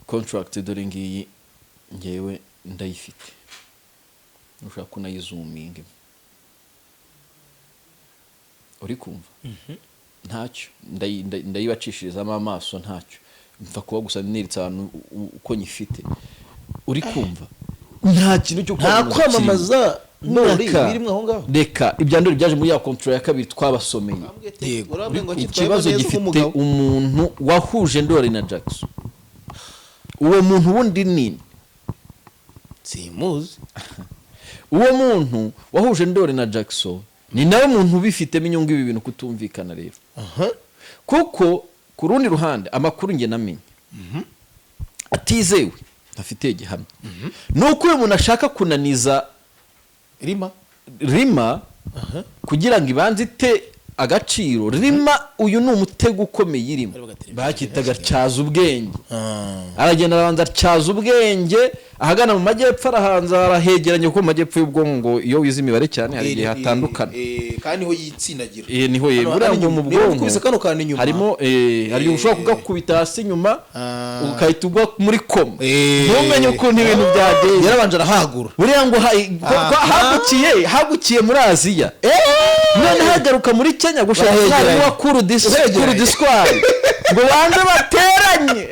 Contract dore ngiyi, ngewe ndayifite, ushaka kunayizuminga. Uri kumva? Ntacyo, ndayibacishirizamo amaso, ntacyo mpfa kuba gusa niritse ahantu uko nyifite. Uri kumva? Nta kintu cyo Nta kwamamaza kirimo. Kwamamaza Ndoli Reka. birimo aho ngaho. Reka, ibya Ndoli byaje muri ya contrat ya kabiri twabasomeye. Urambwira ngo akitwayemo Ikibazo neza gifite nk'umugabo. umuntu wahuje Ndoli na Jackson. Uwo muntu wundi nini? Simuzi. Uwo muntu wahuje Ndoli na Jackson ni nawe muntu ubifitemo inyungu. Ibi bintu kutumvikana rero, kuko ku rundi ruhande amakuru njye namenye atizewe, ntafitiye gihamya, ni uko uyu muntu ashaka kunaniza Rima. Rima kugira ngo ibanze ite agaciro. Rima uyu ni umutego ukomeye irimo, bakitaga cyaza ubwenge. Aragenda, arabanza atyaza ubwenge ahagana mu majyepfo, arahanza arahegeranya, kuko mu majyepfo y'ubwonko ngo iyo wize imibare cyane hari igihe hatandukana. Kandi niho yitsindagira. Niho ye Hano- buriya hano ngo mu inyuma. Niba bwonko ukubise kano kantu inyuma. Harimo hari igihe ushobora kugakubita hasi inyuma, ugahita ugwa muri koma, ntumenye ukuntu ibintu byagenze. Yarabanje arahagura. Buriya ngo hagukiye muri Aziya, none hagaruka muri Kenya gushaka Bahegeranye. umwarimu wa Uhegeranye. cours du soir ngo banze bateranye.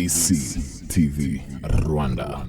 DCTV Rwanda.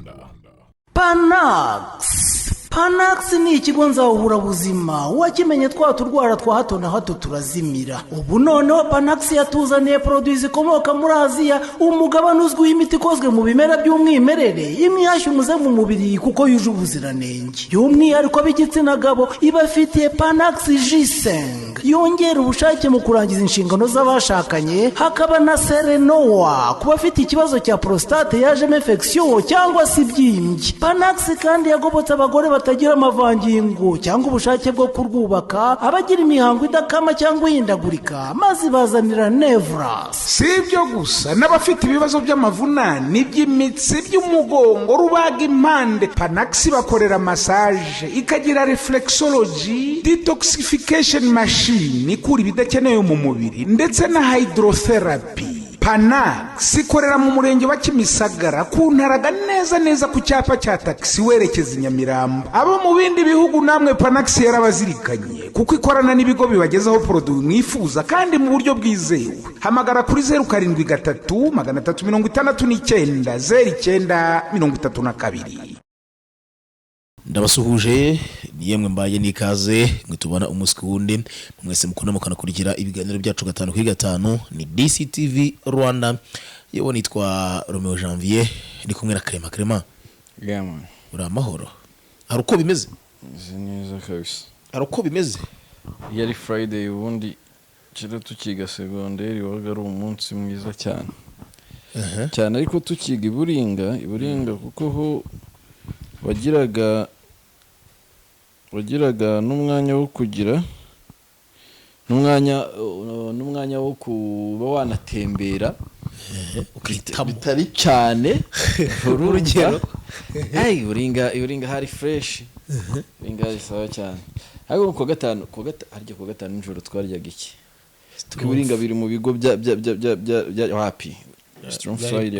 Panax, Panax ni ikigo nzahurabuzima wakimenye twa turwara twa hato na hato turazimira. Ubu noneho Panax yatuzaniye produits zikomoka muri Aziya, umugabane uzwiho imiti ikozwe mu bimera by'umwimerere, imyashya umuze mu mubiri kuko yuje ubuziranenge. By'umwihariko b'igitsina gabo, ibafitiye Panax Ginseng yongera ubushake mu kurangiza inshingano z'abashakanye, hakaba na Serenoa ku bafite ikibazo cya prostate yajemo infection cyangwa se ibyimbye. Panax kandi yagobotse abagore batagira amavangingo cyangwa ubushake bwo kurwubaka, abagira imihango idakama cyangwa ihindagurika, maze ibazanira Nevras. Si ibyo gusa, n'abafite ibibazo by'amavunane, iby'imitsi, by'umugongo, rubaga impande, Panax bakorera massage, ikagira reflexology, detoxification machine ikura ibidakenewe mu mubiri, ndetse na hydrotherapy. Panax ikorera mu murenge wa Kimisagara, ku Ntaraga, neza neza ku cyapa cya taxi werekeza i Nyamirambo. Abo mu bindi bihugu namwe Panax yarabazirikanye, kuko ikorana n'ibigo bibagezaho produits mwifuza kandi mu buryo bwizewe. Hamagara kuri 0733690932. Ndabasuhuje, ni yemwe mbaye n'ikaze mwe tubona umunsi ku wundi, mwese mukunda mukanakurikira ibiganiro byacu gatanu kuri gatanu. Ni DCTV Rwanda, yewe nitwa Romeo Janvier, ndi kumwe na Clement. Clement. Yeah, man. Uri amahoro? Hari uko bimeze? Meze neza kabisa. Hari uko bimeze? Iyo ari Friday, ubundi kera tukiga segonderi wabaga ari umunsi mwiza cyane cyane, ariko tukiga i Buringa, i Buringa kuko ho wagiraga n'umwanya wo kugira n'umwanya wo kuba wanatembera. Ukihitamo. Bitari cyane. Urugero? Ay, Buringa, i Buringa hari fresh, Buringa hari sawa cyane. Ariko ku wa gatanu, harya ku wa gatanu nijoro twaryaga iki? Ku Buringa biri mu bigo bya wapi. Strong Friday.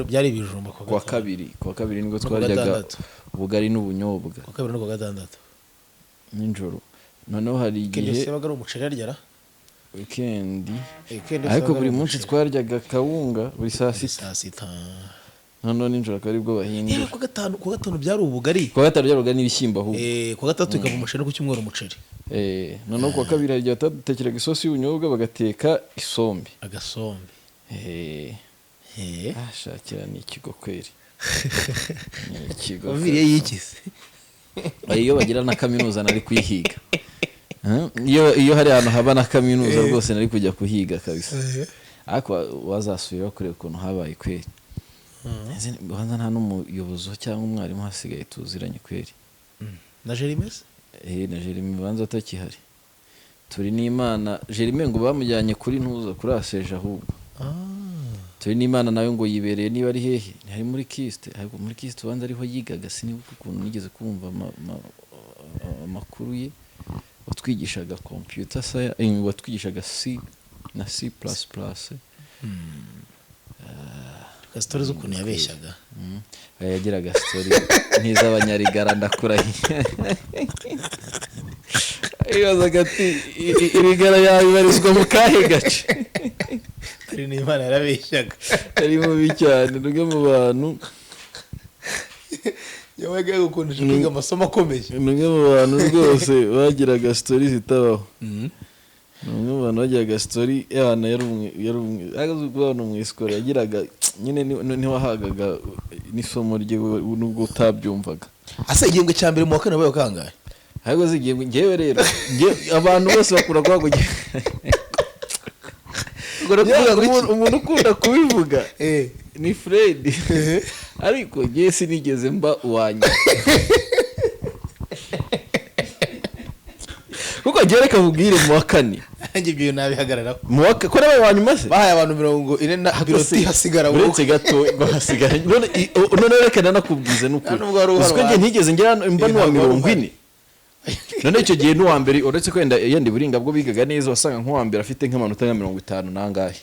Byari ibijumba. Ku wa kabiri, ku wa kabiri nibwo No ku wa twaryaga gatandatu. ubugari n'ubunyobwa. Ku wa kabiri no ku wa gatandatu. Nijoro noneho hari Weekend igihe yose yabaga ari umuceri harya ra? Weekend. Weekend yose Ariko yabaga ari buri munsi umuceri. twaryaga kawunga buri saa sita. Saa sita. Noneho nijoro akaba aribwo bahindura. Yewe, ku wa gatanu byari ubugari. Ku wa gatanu byari ubugari n'ibishyimbo ahubwo. Ku wa gatandatu ikaba umuceri, no ku cyumweru umuceri. Noneho ku wa kabiri hari igihe batadutekeraga isosi y'ubunyobwa, bagateka isombe. Agasombe. Shakira ni ikigo kweri, ni ikigo. Waviriye yikize. Iyo bagira na kaminuza nari kuyihiga. Iyo hari ahantu haba na kaminuza rwose nari kujya kuhiga kabisa. Ariko wazasubira kureba ukuntu habaye kweri. Banza nta n'umuyobozi cyangwa umwarimu hasigaye tuziranye kweri. Na Jerime se? Na Jeremy banza atakihari. Turi n'Imana Jeremy ngo bamujyanye kuri ntuza kuri aseje ahubwo. Turi n'Imana nawe ngo yibereye niba ari hehe, ntihari muri KIST, ariko muri KIST ubanza ariho yigaga. Sinibuka ukuntu nigeze kumva amakuru ye, watwigishaga computer science, watwigishaga C. Na C++. Story z'ukuntu yabeshyaga. Yagiraga story nk'iz'abanyarigara, ndakurahiye. Yibazaga ati: "Irigara yawe ibarizwa mu kahe gace?" Ari n'Imana, yarabeshyaga. Ari mubi cyane, ni umwe mu bantu Yabaga yagukundisha kwiga amasomo akomeye. Ni umwe mu bantu rwose bagiraga story zitabaho. Ni umwe mu bantu bagiraga story y'ahantu yari umwe ahagaze kuba hano mu isikoro yagiraga nyine ntiwahagaga n'isomo rye nubwo utabyumvaga. Ase igihembwe cya mbere mu wa kane wabaye kangahe? Ahubwo zigiye ngewe rero abantu bose bakunda kuvuga ngo umuntu ukunda kubivuga ni Fred, ariko ngewe sinigeze mba uwanjye, kuko ngewe, reka nkubwire, mu wa kane Nanjye ibyo bintu nabihagararaho. Mu wa ko nabaye uwa nyuma se? Bahaye abantu 40 na bulletin, hasigara wowe. Uretse gato ngo hasigara none none reka nanakubwize n'ukuri. Nta nubwo wari uhari. Uzi ko njye ntigeze ngera mba n'uwa Ntabwo wari mirongo uhari. ine None icyo gihe n'uwa mbere, uretse ko yenda iburinga bwo bigaga neza, wasanga nk'uwa mbere afite nk'amanota nka 50 n'angahe.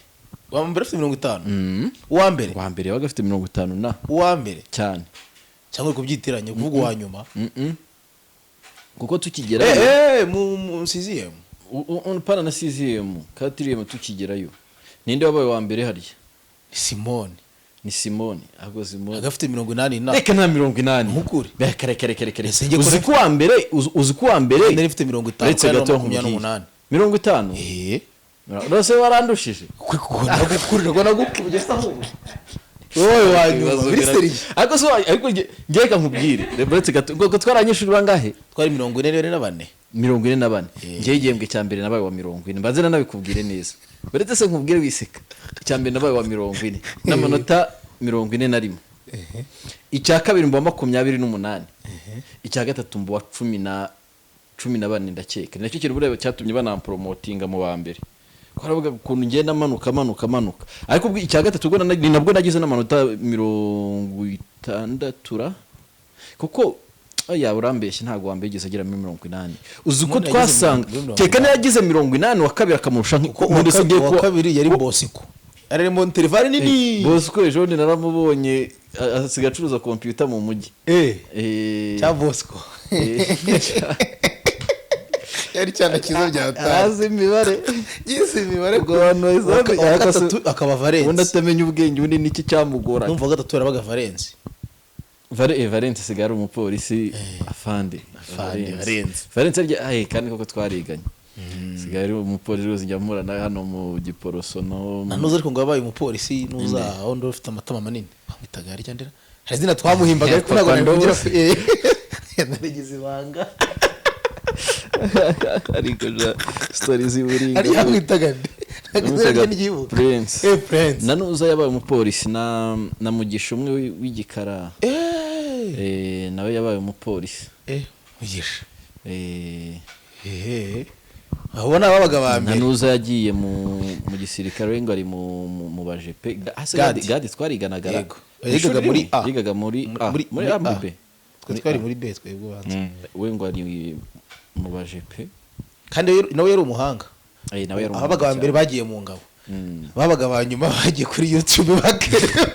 Uwa mbere afite 50? Uwa mbere? Uwa mbere yabaga afite 50 na. Uwa mbere? Cyane. Cyangwa uri kubyitiranya kuvuga uwa nyuma? Mm-mm. Kuko tukigerayo Mu sixième. Pana na sixième, quatrième, tukigerayo ninde wabaye uwa mbere harya? Simone. Ni Simone, ahubwo Simone. Agafite 80 na. Reka, nta 80. Nkukuri. Reka, reka, reka, reka. Ese njye Uzi ko uwa mbere, uzi ko uwa mbere Nari mfite 50 Uretse kandi gato makumyabiri nkubwire. n'umunani. 50? Rwose warandushije. Kuko nagukubye se ahubwo wowe wa nyuma biri sérieux. Ariko se ariko njye reka nkubwire, uretse gato, ngo twari abanyeshuri bangahe? Twari 44. 44. Njyewe igihembwe cya mbere nabaye wa 40. Mbanze nanabikubwire neza. Uretse se nkubwire wiseka, icya mbere nabaye wa 40 n'amanota 41, icya kabiri mba wa 28, icya gatatu mba wa 14 ndakeka. Ni nacyo kintu buriya cyatumye banamporomotinga mu ba mbere, ko haravuga ukuntu ngenda manuka, manuka, manuka. Ariko ubwo icya gatatu ubwo ni nabwo nagize n'amanota 60 ra, kuko oya, urambeshye, ntabwo wa mbere yigeze agira muri 80. Uzi ko Umuntu yagize twasanga muri mirongo keka inani. niyo yagize 80, uwa kabiri akamurusha Kuko ubundi se ngiye uwa kuba kabiri yari Bosco, yari arimo intervalle nini. Bosco ejo bundi naramubonye, asigaye acuruza kompiyuta mu mujyi. Cya Bosco yari cyane cyiza byatari. Azi imibare. Yize imibare. Ubwo abantu bahise bamenya, Uwa ariko se gatatu akaba ubundi Valence. atamenya ubwenge, ubundi niki cyamugora? Numva uwa gatatu yarabaga Valence. Valence asigaye ari umupolisi, afande. Afande Valence. Valence arya aye, kandi koko twariganye, asigaye ari umupolisi rwose, njya mpura nawe hano mu Giporoso no Na nuza, ariko ngo yabaye umupolisi nuza aho ndo ufite amatama manini bamwitaga harya ndera, hari izina twamuhimbaga ariko ntabwo Papa nabivugira. Ndoze. Narigize ibanga. Ariko ja story z'iburinga. Hari yamwitaga nde? Ntabwo izina rye ryibuka. Prince. Prince. Na nuza yabaye umupolisi na Mugisha umwe w'igikara. Nawe yabaye umupolisi. Mugisha. Abo ni ababaga ba Na mbere. nuza yagiye mu gisirikare, we ngo ari mu bajepe. Ase Gadi. Gadi, Gadi twariganaga. Yego. Yigaga muri A. Yigaga muri A. Muri A, muri B. Twe twari muri B, twebwe ubanza. We ngo ari mu bajepe. Kandi nawe yari umuhanga. Nawe yari Ababaga ba umuhanga mbere cyane. bagiye mu ngabo, babaga ba nyuma bagiye kuri YouTube bakereba.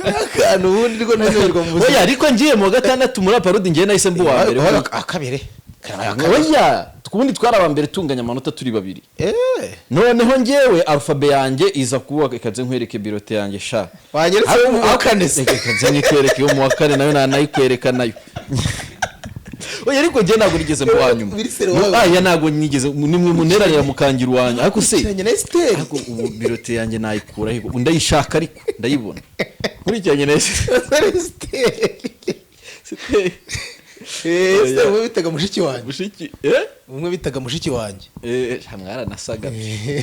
Akantu ubundi rwo ntazerwa mu buzima. Oya, ariko ngiye mu wa gatandatu muri aparudi, ngiye nahise mba uwa mbere. Akabiri karabaye akabiri. Oya, ubundi twari aba mbere tunganya amanota turi babiri. Noneho ngewe alphabet yanjye iza kuba, ikaze nkwereke bulletin yanjye sha. Wanyeretse Ariko- mu wa kane se? Reka nze nyikwereke iyo mu wa kane nayo nanayikwereka nayo. Oya, ariko njye ntabwo nigeze mba uwa nyuma. Biri sérieux wawe. Aya, ntabwo nigeze, nimwe muneranira mukangira uwanyu, ariko se Ukurikiranye na Esiteri. Ariko ubu bulletin yanjye nayikura he? Ndayishaka ariko ndayibona nkurikiranye na Esiteri. Esiteri. Esiteri umwe bitaga mushiki wanjye. Mushiki eh? Umwe bitaga mushiki wanjye. Mwaranasaga.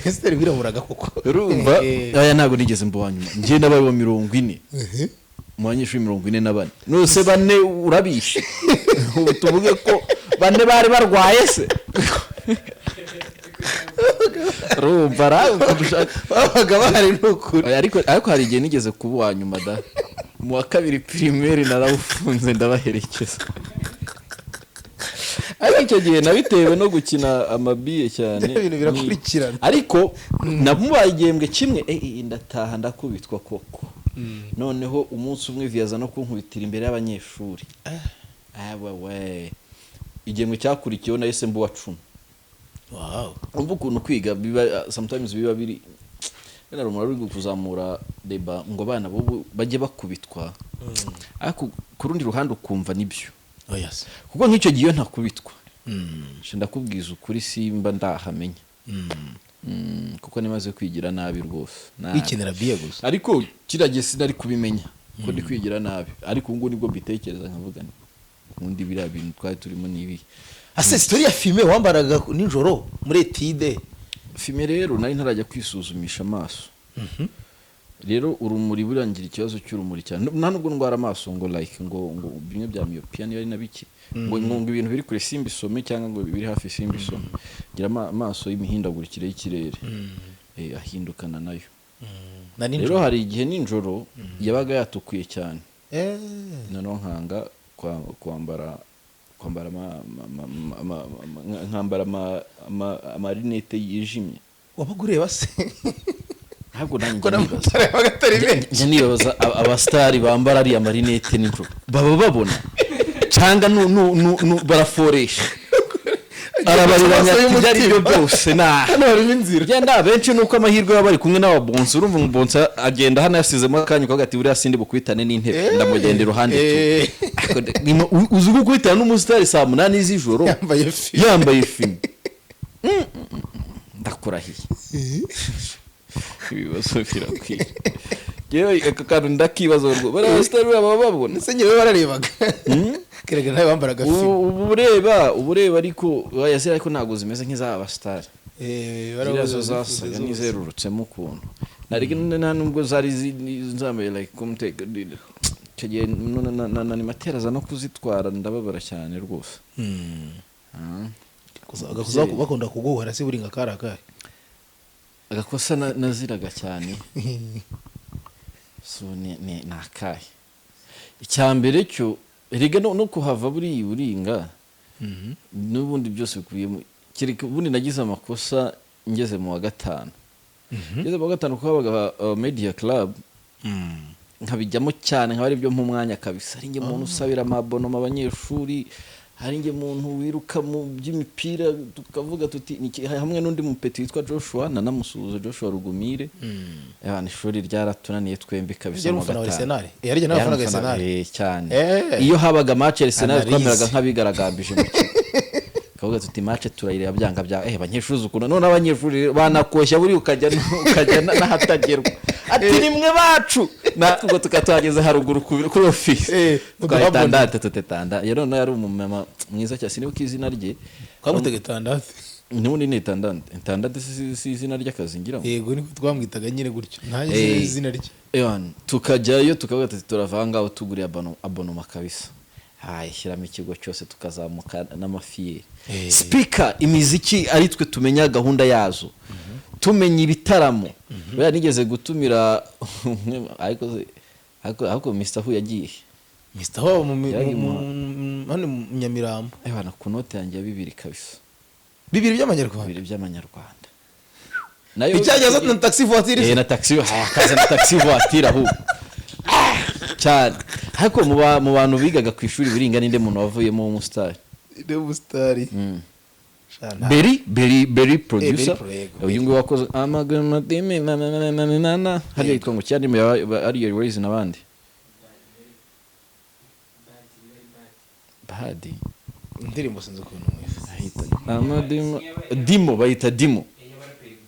Esiteri wiraburaga koko. Urumva, aya, ntabwo nigeze mba uwa nyuma. Njye nabaye wa 40 mu banyeshuri 44. Nose bane urabishe, ubu tuvuge ko bane bari barwaye se? Urumva ra ukuntu ushaka. Babaga bahari ni ukuri. Oya, ariko hari igihe nigeze kuba uwa nyuma da, mu wa kabiri primaire narawufunze ndabaherekeza, ariko icyo gihe nabitewe no gukina amabiye cyane. Ibintu birakurikirana. Ariko namubaye igihembwe kimwe, ndataha ndakubitwa koko. Noneho umunsi umwe viyaza no kunkubitira imbere y'abanyeshuri. Awe we, igihembwe cyakurikiyeho nahise mba uwa 10. Umva ukuntu kwiga biba sometimes biba biri wenda rumara ruri kuzamura deba ngo abana bubu bajye bakubitwa, ariko ku rundi ruhande ukumva nibyo. Oh yes. Kuko nk'icyo gihe iyo ntakubitwa, nje ndakubwiza ukuri, simba ndahamenya. Kuko nimaze kwigira nabi rwose. Nabi. Wikinira biye gusa. Ariko kiriya gihe sinari kubimenya ko ndi kwigira nabi, ariko ubu ngubu nibwo mbitekereza nkavuga nti ubundi biriya bintu twari turimo ni ibihe? Ase story ya fumé wambaraga nijoro muri étude? Fumé rero nari ntarajya kwisuzumisha amaso. Rero urumuri, buriya ngira ikibazo cy'urumuri cyane. Nta nubwo ndwara amaso ngo like ngo bimwe bya myopia niba ari na biki, ngo ibintu biri kure simbisome cyangwa ngo biri hafi simbisome. Ngira amaso y'imihindagurikire y'ikirere, ahindukana nayo. Na Rero nijoro. hari igihe nijoro yabaga yatukuye cyane, noneho nkanga kwambara nkambara amarinete yijimye. Wabaga ureba se? Ntabwo nanjye Ko njya nibaza. n'amatara yabaga atari menshi. Njya nibaza abasitari bambara ariya marinete nijoro baba babona cyangwa baraforesha, arabariranya ati ibyo ari byo byose na Hano harimo inzira. Genda benshi nuko amahirwe baba bari kumwe n'ababonsi. Urumva umubonsi agenda hano yasizemo akanya, ukavuga ati buriya sindi bukwitane n'intebe, ndamugenda iruhande tu. Ariko uzi gukubitana n'umusitari saa 8 z'ijoro Yambaye fumé. Yambaye fumé. Ndakurahiye, ibibazo birakwiye. Yewe, aka kantu ndakibaza rwo bariya basitari baba babona. Ese njyewe bararebaga kerega nawe wambaraga fumé. Ubu ureba ariko oya, ziriya ariko ntabwo zimeze nk'iz'aba basitari. Ziriya zo zasaga n'izerurutsemo ukuntu. Nari nta nubwo zari zambaye like kumuteka icyo gihe na animateur aza no kuzitwara, ndababara cyane rwose. Ah. Agakosa bakunda kuguhora se buri nga kari akahe? Agakosa naziraga cyane so ni akahe? Icya mbere cyo erega no kuhava buriya uringa n'ubundi byose bikubiyemo. Kereka ubundi nagize amakosa ngeze mu wa gatanu, ngeze mu wa gatanu kuko habaga media club, nkabijyamo cyane, nkaba aribyo nk'umwanya kabisa. Ari njye muntu usabira amabonoma abanyeshuri, hari njye muntu wiruka mu by'imipira, tukavuga tuti hamwe n'undi mupeti witwa Joshua, nanamusuhuza, Joshua Rugumire. Abantu ishuri ryaratunaniye twembi kabisa. Yari Mu wa umufana wa gatanu. Arsenal. Yari nawe Yari wafanaga umufana, Arsenal. Cyane. Iyo habaga match ya Arsenal Analyse. twameraga nk'abigaragambije mu kigo, kavuga tuti match turayireba byanga bya abanyeshuri uzi ukuntu none abanyeshuri banakoshya buri ukajya n'ahatagerwa, ati nimwe bacu, natwe ubwo tukaba tuhageze haruguru kuri office. Twahitandate tutetanda. Rero noneho yari umumama mwiza cyane, sinibuka izina rye. Twamwitaga itandatu. N'ubundi ni itandate, itandate si izina ry'akazi ngira ngo. Yego, niko twamwitaga nyine gutyo, ntange izina rye. Ewan, tukajyayo tukavuga tuti turava ngaho tuguriye abonoma kabisa, shyiramo ikigo cyose, tukazamuka n'amafiyeri, speaker, imiziki ari twe tumenya gahunda yazo, tumenya ibitaramo. Buriya nigeze gutumira ariko Mr. Hu yagiye. Mr. Ho mu Yari hano mu Nyamirambo. Ewana, ku note yanjye ya 2 kabisa. 2 by'amanyarwanda. 2 by'amanyarwanda nayo. Icyageza na taxi voiture. Na taxi akaza na taxi voiture ahubwo. Cyane. Ariko mu bantu bigaga ku ishuri biringa, ninde muntu wavuyemo w'umusitari? Ni umusitari. Berry producer. Berry Pro, yego. Uyu nguyu wakoze amagamadimi na na na na na na na, hariya yitwa ngo cyane Ariel Ways n'abandi Badi. Indirimbo sinzi ukuntu mwiza. Ahita amadimo dimo, bayita dimo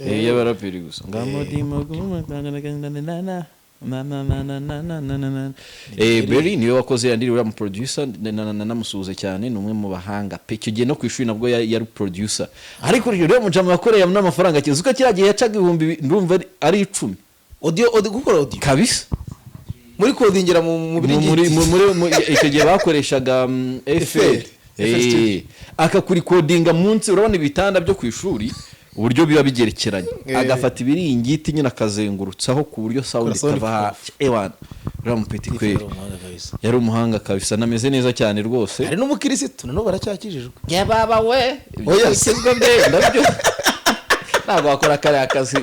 y'abaraperi gusa ngamo dimo guma na na na na na na na na na na na na na na na. Berry niwe wakoze ya ndirimbo, uriya mu producer namusuhuze cyane, ni umwe mu bahanga pe. Icyo gihe no ku ishuri nabwo yari producer, ariko rero mujama yakoreye n'amafaranga akiza uko kiriya gihe yacaga ibihumbi ndumva ari 10. Audio, gukora audio. Kabisa. Muri kodingira mu Muri icyo gihe bakoreshaga FL. FL. Akakurikodinga munsi, urabona ibitanda byo ku ishuri. Uburyo biba bigerekeranye, agafata ibiringiti nyine akazengurutsaho ku buryo sound Kora sound itava. proof. Ewana, uriya mupeti kweri. Yari umuhanga kabisa. Yari umuhanga kabisa, anameze neza cyane rwose. Hari n'umukirisitu, nanone baracyakijijwe. Yababa we! Oya. Ibyo bye nabyo ntabwo wakora kariya kazi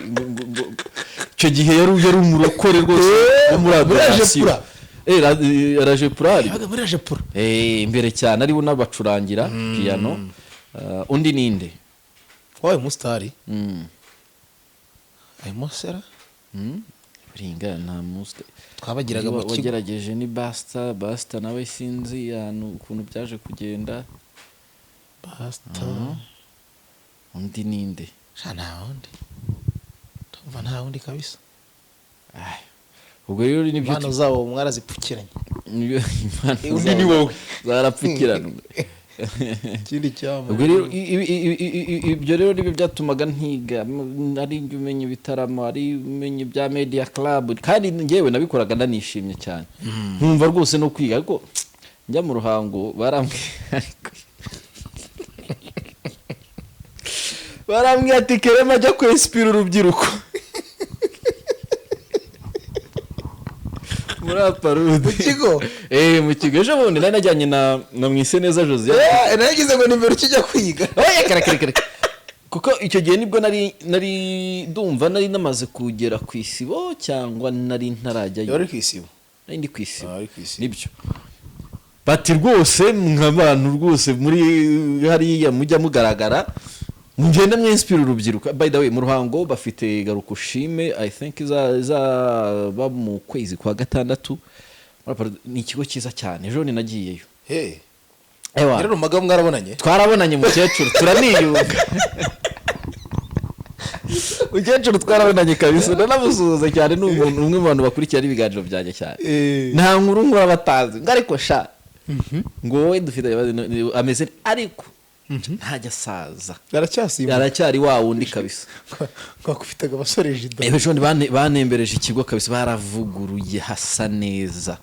icyo gihe yari umurokore rwose wo muri Muri adoration. Ajepura. Rajepurari. Yabaga muri Ajepura. Imbere cyane, aribo n'abacurangira piyano. Undi ninde? Wabaye umusitari harimo sera. Ringa nta musita. Twabagiraga mu kigo. Wagerageje ni Basita. Basita nawe sinzi ahantu ukuntu byaje kugenda. Basita. Undi ninde? Sha, nta wundi, ndumva nta wundi kabisa. Ay, ubwo rero nibyo. Impano zabo mwarazipfukiranye. Impano Undi ni zabo wowe. zarapfukiranwe. Ikindi cyama. Ubwo rero ibyo rero nibyo byatumaga ntiga, ari njye umenya ibitaramo, ari umenya ibya media club, kandi njyewe nabikoraga ndanishimye cyane, nkumva rwose no kwiga. Ariko njya mu Ruhango barambwiye ati: "Kerema ajya kwesipira urubyiruko muri Aparude." Mu kigo? Eh, mu kigo. Ejo bundi nari najyanye na Mwiseneza Josiane. Nagize ngo nimero ukijya kwiga. Oya, kare kare kare, kuko icyo gihe nibwo nari ndumva nari namaze kugera ku Isibo cyangwa nari ntarajyayo. Wari ku Isibo. Nari ndi ku Isibo. Ah, wari ku Isibo. Nibyo, bati rwose nk'abantu rwose muri hariya mujya mugaragara, mugenda mwinspira urubyiruko. By the way, mu Ruhango bafite Garuka Ushime, I think izaba mu kwezi kwa gatandatu. Ni ikigo cyiza cyane, ejo nagiyeyo. Hey. Ewa. Rero rumaga mwarabonanye? Twarabonanye, mukecuru turaniyunga. Mukecuru twarabonanye kabisa, ndanamusuhuza cyane. Ni umuntu umwe mu bantu bakurikirana ibiganiro byanjye cyane. Nta nkuru nkura batazi ngo ariko sha, ngo wowe dufite ibibazo, ameze ariko ntajya asaza. Aracyasimbuka. Aracyari wa wundi kabisa. Twakufitaga abasore jida. Ejo bundi banembereje ikigo kabisa, baravuguruye, hasa neza.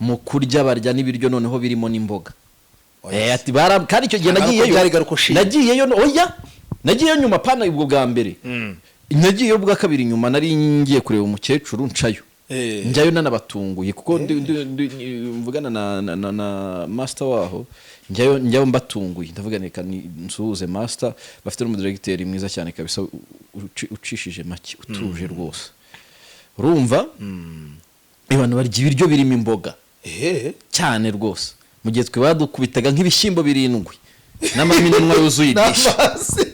Mu kurya barya n'ibiryo noneho birimo n'imboga. Ati kandi icyo gihe Ntabwo nagiyeyo byari Garuka Ushime. Nagiyeyo oya, nagiyeyo nyuma, pana ubwo bwa mbere, nagiyeyo bwa kabiri nyuma nari ngiye kureba umukecuru ncayo. Njyayo nanabatunguye kuko mvugana na master waho, njyayo mbatunguye, ndavuga reka nsuhuze master. Bafite n'umudiregiteri mwiza cyane kabisa, ucishije make, utuje rwose. Urumva abantu barya ibiryo birimo imboga cyane rwose, mu gihe twe badukubitaga nk'ibishyimbo birindwi n'amaminwa yuzuye idishi. N'amazi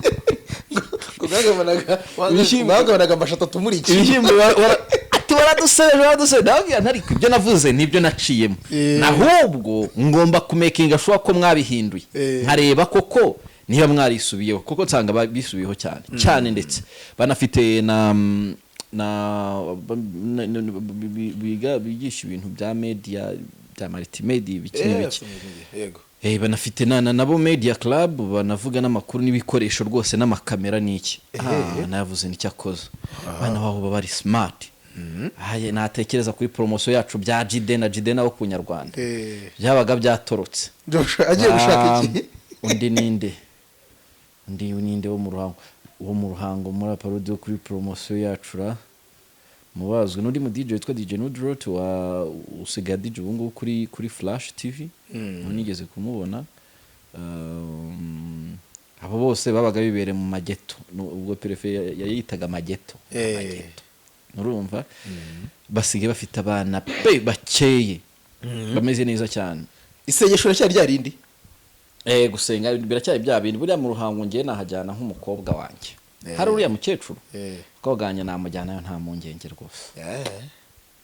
ngo Ibishyimbo. mwagabanaga amashu atatu muri iki. Ibishyimbo ati waradusebeje, waradusebeje. Ndababwira nti ariko ibyo navuze nibyo naciyemo, ahubwo ngomba kumakinga sure ko mwabihinduye, nkareba koko niba mwarisubiyeho, kuko nsanga bisubiyeho cyane cyane, ndetse banafite na biga bigisha ibintu bya media, bya multimedia, ibiki n'ibiki. Yego. Banafite nabo media club, banavuga n'amakuru n'ibikoresho rwose n'amakamera n'iki. Nayavuze n'icyakoze abana babo baba bari smart. Natekereza kuri poromosiyo yacu bya Jide na Jide nabo ku Nyarwanda, byabaga byatorotse. Joshua agiye gushaka iki? Undi ninde? Undi ninde wo mu Ruhango muri Aparodi wo kuri poromosiyo yacu ra mubazwe n'undi mu DJ witwa DJ Nudrot wa usigaye DJ ubu ngubu kuri Flash TV, nigeze kumubona. Abo bose babaga bibereye mu mageto. Ubwo perefe yayitaga mageto. Amageto. Urumva basigaye bafite abana pe bakeye, bameze neza cyane. Isengesho riracyari rya rindi? Gusenga biracyari bya bindi. Buriya mu Ruhango ngiye nahajyana nk'umukobwa wanjye. Hari uriya mukecuru, umukobwa wanjye namujyanayo nta mpungenge rwose.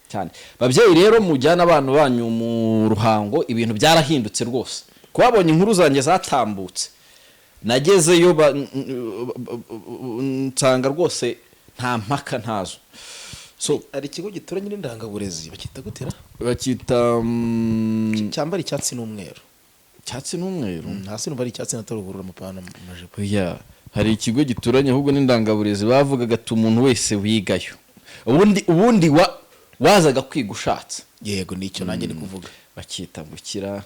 Cyane. Babyeyi rero, mujyana abana banyu mu Ruhango, ibintu byarahindutse rwose. Kubabonye inkuru zanjye zatambutse, nagezeyo nsanga rwose nta mpaka ntazo. So Hari ikigo gituranye n'indangaburezi, bakita gutera? Bakita Cyambara icyatsi n'umweru. Icyatsi n'umweru? Hasi numva ari icyatsi na ubururu, amapantaro, amajipo. Oya, hari ikigo gituranye ahubwo n'indangaburezi, bavugaga ati umuntu wese wigayo ubundi wazaga kwiga ushatse. Yego, nicyo nanjye ndi kuvuga. Bakita gukira.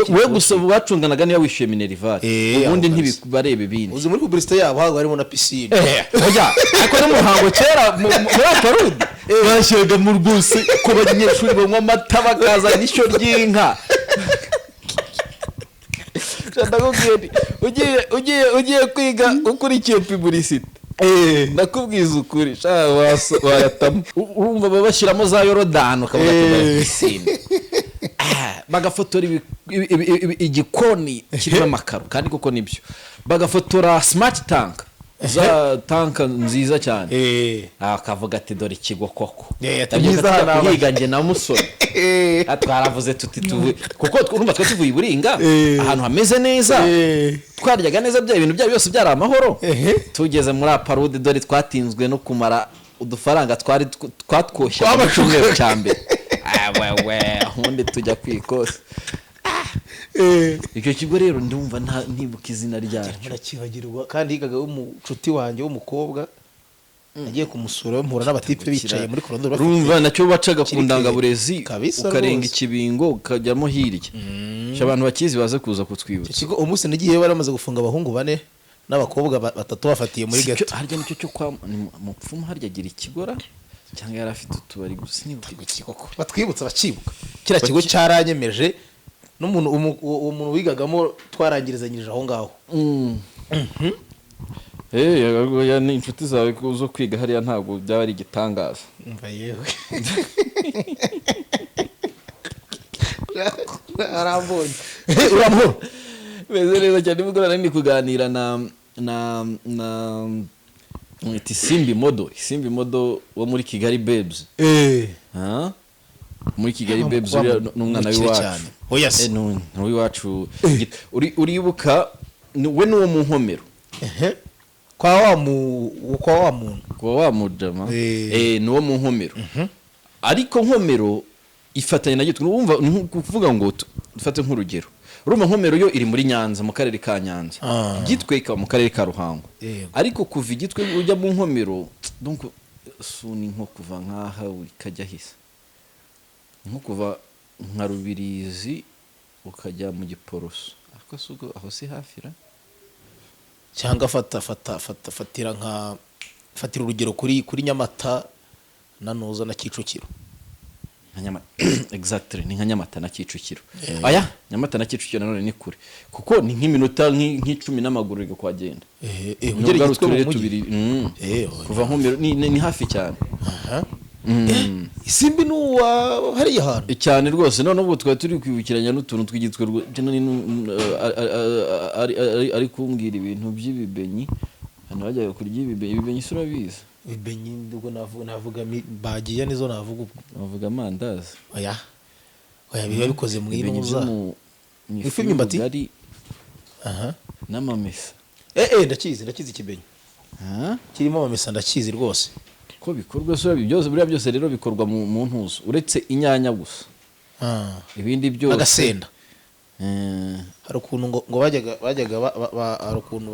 We gusa bacunganaga niba wishyuye minerval, Eh, ubundi aho kabisa. ntibareba ibindi. Uzi muri publicité yabo haba harimo na piscine. Oya, ariko no mu Ruhango kera muri APARUDE bashyiraga mu rwose ko abanyeshuri banywa amata, bakazana ishyo ry'inka. Ndakubwiye nti, ugiye kwiga ukurikiye publicité, ndakubwiza ukuri sha, wayatamo. Urumva baba bashyiramo za yorodani, ukavuga ati bari piscine. Bagafotora igikoni kirimo amakaro, kandi koko nibyo, bagafotora smart tank, za tank nziza cyane. Akavuga ati: "Dore ikigo koko." Ati Ndabyibuka byiza tujya hano. kuhiga njye na musore. Twaravuze tuti tuvuye, kuko urumva twe tuvuye i Buringa, ahantu hameze neza, twaryaga neza, bya ibintu byari byose byari amahoro. Tugeze muri APARUDE, dore twatinzwe no kumara udufaranga twari twatwoshyaga mu cyumweru cya mbere. Wewe, ubundi tujya ku ikosi. Icyo kigo rero ndumva ntibuka izina ryacyo. Murakibagirwa, kandi yigaga w'umucuti wanjye w'umukobwa, nagiye kumusura mpura n'abatipe bicaye muri koridoro bafite Urumva nacyo bacaga ku kiri ndangaburezi, Kabisa ukarenga rwose. Ikibingo, ukajyamo hirya. Sha, abantu bakizi baze kuza kutwibutsa. Icyo kigo umunsi nagiyeyo bari bamaze gufunga abahungu bane n'abakobwa batatu bafatiye muri Si cyo- geto. Harya nicyo cyo kwa ni mupfumu, harya agira ikigora cyangwa yari afite utubari gusa, nibuka. Ikigo batwibutsa bakibuka, kiriya kigo cyaranyemeje n'umuntu uwo muntu wigagamo twarangirizanyirije aho ngaho. Eh, ni inshuti zawe zo kwiga hariya, ntabwo byaba ari igitangaza. Umva yewe, arambonye uramubona. Meze neza cyane. Nimugoroba nari ndi kuganira na mwita Isimbi Model, Isimbi Model wo muri Kigali Babes. Ha? Muri Kigali Babes, uriya ni umwana Mukire w'iwacu. Cyane. Oya se. Eh, ni uw'iwacu. Uribuka we n'uwo mu Nkomero. Ehe. Kwa wa muntu. Kuba wamujama. Eh. Eh, ni uwo mu Nkomero, ariko Nkomero ifatanye na Gitwe. Urumva ni nko kuvuga ngo dufate nk'urugero, urumva Nkomero yo iri muri Nyanza, mu karere ka Nyanza. Gitwe ikaba mu karere ka Ruhango. Ariko kuva Igitwe ujya mu Nkomero, donc su ni nko kuva nk'aha ukajya hisa, nko kuva nka Rubirizi ukajya mu Giporoso, ariko si ubwo aho si hafi ra? Cyangwa fata fata fata fatira nka fatira urugero kuri Nyamata na Nuza na Kicukiro. Nka Nyamata, exactly, ni nka Nyamata na Kicukiro. Aya Nyamata na Kicukiro nanone ni kure, kuko ni nk'iminota nk'icumi n'amaguru kuhagenda. Ugera Nubwo ari Igitwe mu uturere mujyi. tubiri. Oya. Kuva Nkomero ni hafi cyane. Aha. Isimbi ni uwa hariya hantu. Cyane rwose. None ubu twari turi kwibukiranya n'utuntu tw'Igitwe ari kumbwira ibintu by'ibibenyi, hano bajyaga kurya ibibenyi. Ibibenyi se urabizi? Ibibenyi ubwo navuga bagiye nizo navuga ubwo. Bavuga amandazi. Oya oya, biba bikoze mu Ibibenyi byo inuza mu ifu ifu y'imyumbati? y'ubugari Aha. n'amamesa. Eh, ndakizi ikibenyi. Ha? Kirimo amamesa, ndakizi rwose. Ko bikorwa se byose, buriya byose rero bikorwa mu ntuzo, uretse inyanya gusa. Ibindi byose. Agasenda. Hari ukuntu ngo bajyaga hari ukuntu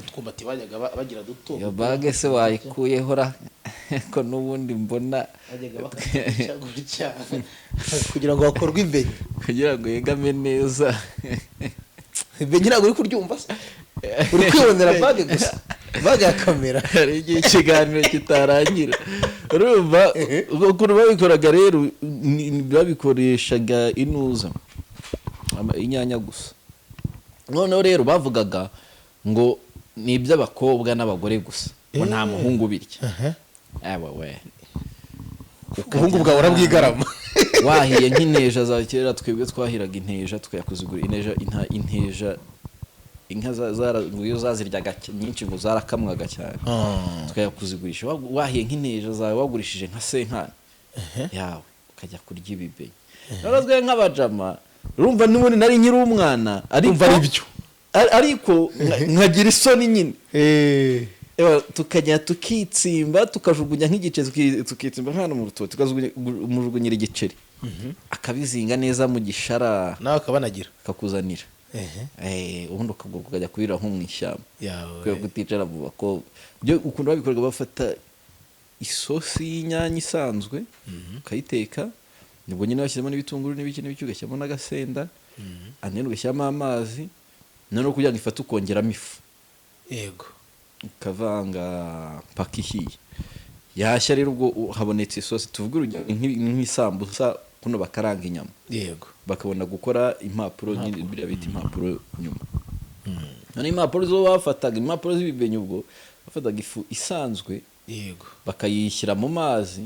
utwumbati bajyaga bagira duto. Iyo bage se wayikuyeho ra, ko n'ubundi mbona? Bajyaga bakatisha gutya kugira ngo hakorwe imbenyi. Kugira ngo yegame neza. Imbenyi ntabwo uri kuryumva se? Uri kwibonera bage gusa, bage ya kamera. Hari igihe ikiganiro kitarangira. Urumva ukuntu babikoraga rero, babikoreshaga inuza inyanya gusa. Noneho rero bavugaga ngo ni iby'abakobwa n'abagore gusa, ngo nta muhungu ubirya. Ewe we! Ubuhungu bwawe urabwigarama. Wahiye nk'inteja za kera, twebwe twahiraga inteja tukajya kuzigura. Inteja, inteja inka ngo iyo zaziryaga nyinshi ngo zarakamwaga cyane, tukajya kuzigurisha. Wahiye nk'inteja zawe, wagurishije nka senkani yawe, ukajya kurya ibibenyi. Noneho twe nk'abajama, urumva n'ubundi nari nkiri umwana, ariko Urumva ari byo. Ariko nkagira isoni nyine. Ewa, tukajya tukitsimba, tukajugunya nk'igiceri, tukitsimba nk'ahantu mu rutoki, tukamujugunyira igiceri, akabizinga neza mu gishara. Nawe akabanagira. Akakuzanira. Ubundi ukaguruka ukajya kubirira nko mu ishyamba. Yawe. Kubera kuticara mu bakobwa. Byo ukuntu babikoraga, bafata isosi y'inyanya isanzwe ukayiteka. Nibwo nyine bashyiramo n'ibitunguru n'ibiki n'ibiki, ugashyiramo n'agasenda, and then ugashyiramo amazi, noneho kugira ngo ifate ukongeramo ifu. Ukavanga mpaka ihiye. Yashya rero, ubwo habonetse isosi. Tuvuge urugero nk'isambusa kuno bakaranga inyama, bakabona gukora impapuro nyine, biriya bita impapuro nyuma. Noneho impapuro zo bafataga impapuro z'ibibenyi, ubwo bafataga ifu isanzwe, bakayishyira mu mazi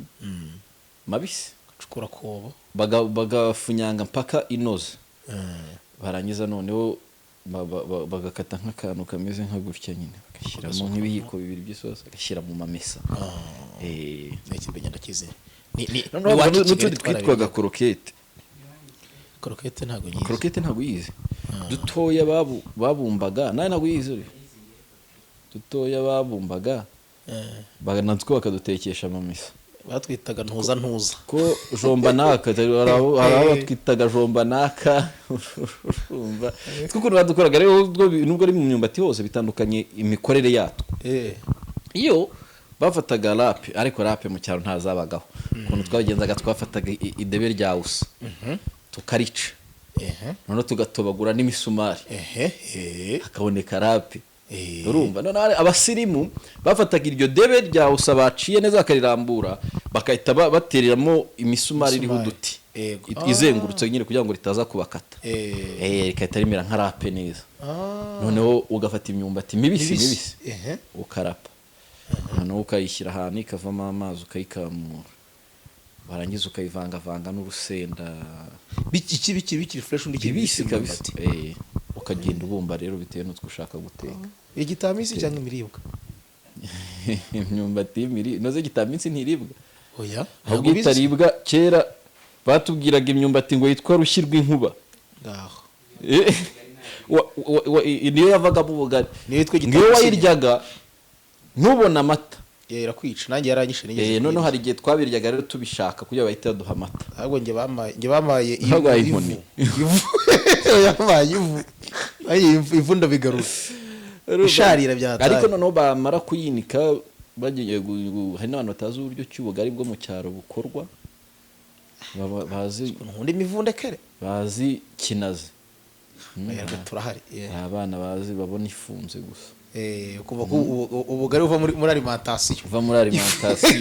mabisi, Gacukura kobo. Bagafunyanga mpaka inoze. Barangiza noneho bagakata nk'akantu kameze nka gutya nyine, bagashyiramo nk'ibiyiko bibiri by'isosi, bagashyira mu mamesa. Ni ikibenya ndakizi, ni Noneho iwacu i n'utundi Kigali twitwaga twarabiryaga. Korokete. Korokete ntabwo nyizi. Korokete ntabwo uyizi? Dutoya babumbaga, nawe ntabwo uyizi uri? Dutoya babumbaga, natwo bakadutekesha amamesa. Batwitaga ntuza ntuza. Ko jombanaka, hari abo twitaga jombanaka. Urumva tw'ukuntu badukoraga rero, nubwo ari mu myumbati hose bitandukanye imikorere yatwo. Iyo bafataga rape, ariko rape mu cyaro ntazabagaho. Ukuntu twabigenzaga, twafataga idebe rya usa tukarica, noneho tugatobagura n'imisumari, ehe eh hakaboneka rape. Urumva, noneho hari abasirimu bafataga iryo debe rya usa baciye neza, bakarirambura, bagahita batereramo imisumari iriho Imisumari. uduti, izengurutse nyine kugira ngo ritaza kubakata. Rigahita rimera nka rape neza. Noneho ugafata imyumbati mibisi Mibisi. mibisi, ukarapa, noneho ukayishyira ahantu ikavamo amazi, ukayikamura, warangiza ukayivangavanga n'urusenda. Iki bikiri fresh, undi kiri Bibisi kabisa. imyumbati. Ukagenda ubumba rero bitewe n'utwo ushaka guteka. Igitamisi cyangwa imiribwa? Imyumbati y'imiri inoze, gitaminsi ntiribwa. Oya. Ahubwo itaribwa, kera batubwiraga imyumbati ngo yitwa rushyi rw'inkuba. Ngaho. Niyo yavagamo ubugari. Niyo yitwa Ngo iyo igitamisi. wayiryaga ntubone amata. Yeah, irakwica, nanjye yaranyishe nigeze. Noneho hari igihe twabiryaga rero tubishaka kugira bahite baduha amata. Ahubwo njye bamaye Baguhaye ivu. inkoni. Ivu, yampaye ivu. Ayi, ivu ndabigarura, isharira byataye. Ariko noneho bamara kuyinika bagiye hari n'abantu batazi uburyo ki ubugari bwo mu cyaro bukorwa. Bazi Nkunda imivundekere. Bazi kinazi. Yego, turahari. Yeah. Hari abana bazi babona ifunze gusa. Kuva ku ubugari buva muri alimentation. Uva muri alimentation.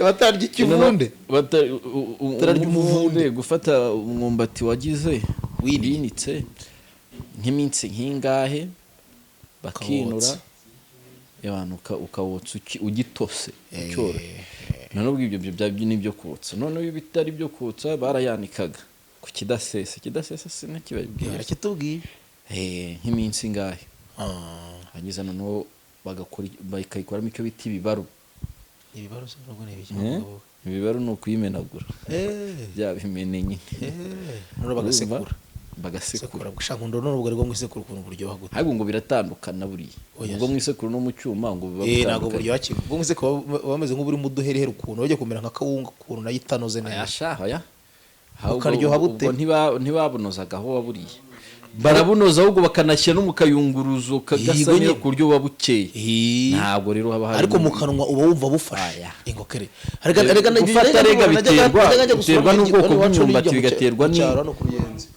Batarya ikivunde. Batararya Umuvunde, gufata umwumbati wagize winitse nk'iminsi nk'ingahe, bakinura. Ukawotsa. Abantu ukawotsa ugitose ucyoroshye. Noneho ubwo ibyo bya n'ibyo kotsa, noneho iyo bitari ibyo kotsa barayanikaga ku kidasesa. Ikidasesa sinakibabwira. Barakitubwiye. Nk'iminsi ingahe, hanyuma noneho bagakora, bakayikoramo icyo bita ibibaru. Ibibaru se nubwo ni ibiki? Ibibaru ni ukuyimenagura, bya bimene nyine. Noneho bagasekura. Bagasekura. Sekura gushaka nkunda none ubugari bwo mu isekuru ukuntu buryoha gute. Ahubwo ngo biratandukana buriya. Oya. Ubwo mu isekuru no mu cyuma ngo biba Ntabwo bitandukanye. buryoha kimwe. Ubwo mu isekuru buba bumeze nk'uburimo uduherehere ukuntu bajya kumera nka kawunga ukuntu, nayo itanoze neza. Aya sha, oya. Ahubwo Bukaryoha bute? ubwo ntibabunozaga aho waburiye, barabunoza ahubwo bakanashyira no mu kayunguruzo kagasa Yego neza nyine. ku buryo buba bukeye. Ntabwo rero haba harimo Ariko mu kanwa uba wumva bufashe. Aya. Ingokere. Gufata rega biterwa n'ubwoko bw'imyumbati, bigaterwa Hano ku Ruyenzi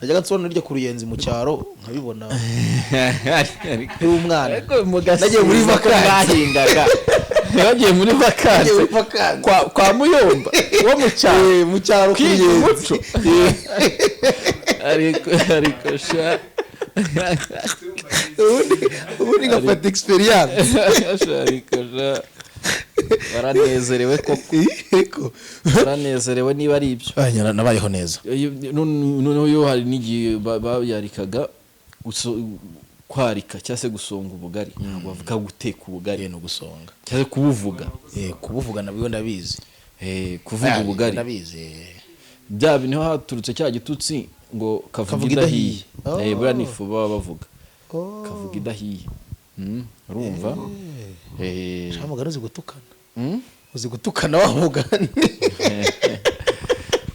najyaga nsobanura irya ku Ruyenzi mu cyaro nkabibona nkiri umwana. Ariko mu gasiza Nagiye muri ko vacances. mwahingaga, bagiye muri Nagiye muri vacances vacances. kwa Muyomba wo mu cyaro. Mu cyaro ku Kwiga Ruyenzi. umuco. Ariko sha. Ubundi ngafata experience. Ariko sha, baranezerewe koko. Yego. Baranezerewe niba ari ibyo. Nabayeho neza. Noneho yo hari n'igihe bayarikaga, kwarika cyangwa se gusonga ubugari, ntabwo bavuga guteka ubugari. Ni ugusonga. Cyangwa se kubuvuga. Kubuvuga nabwo ndabizi. Kuvuga ubugari. Ndabizi. Bya bintu haturutse cya gitutsi ngo kavuga Kavuga idahiye. idahiye. Buriya ni ifu baba bavuga, kavuga idahiye. Urumva. Sha mugani, uzi gutukana. Uzi gutukana wa mugani.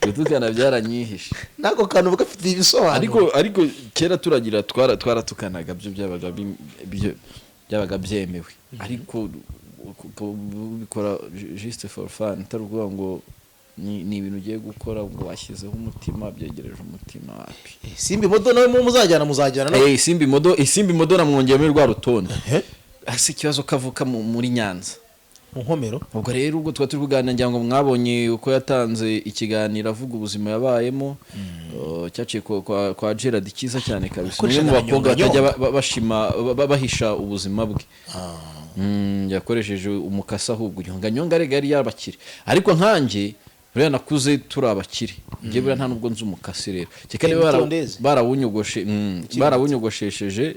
Gutukana byaranyihishe. N'ako kantu gafite ibisobanuro. Ariko kera turagira twaratukanaga, byo byabaga byemewe, ariko Ubikora just for fun, atari ukuvuga ngo ni ibintu ugiye gukora ngo washyizeho umutima, byegereje umutima, wapi. Simbi Modo nawe muzajyana nawe. Isimbi Modo, Isimbi Modo namwongeye muri rwa rutonde. Ehe. Ese ikibazo kavuka muri Nyanza? Mu Nkomero. Ubwo rero ubwo tuba turi kuganira, ngira ngo mwabonye uko yatanze ikiganiro avuga ubuzima yabayemo, cyaciye kwa Gerard, cyiza cyane kabisa. Umwe mu Yakoreshaga bakobwa batajya nyonga. Bashima bahisha ubuzima bwe. Yakoresheje umukasi, ahubwo nyonga nyonga arega yari yabakire, ariko nkanjye buriya nakuze turi abakire, njye buriya nta nubwo nzi umukasi rero, kereka niba Mitondezi. barawunyogoshe, barawunyogoshesheje,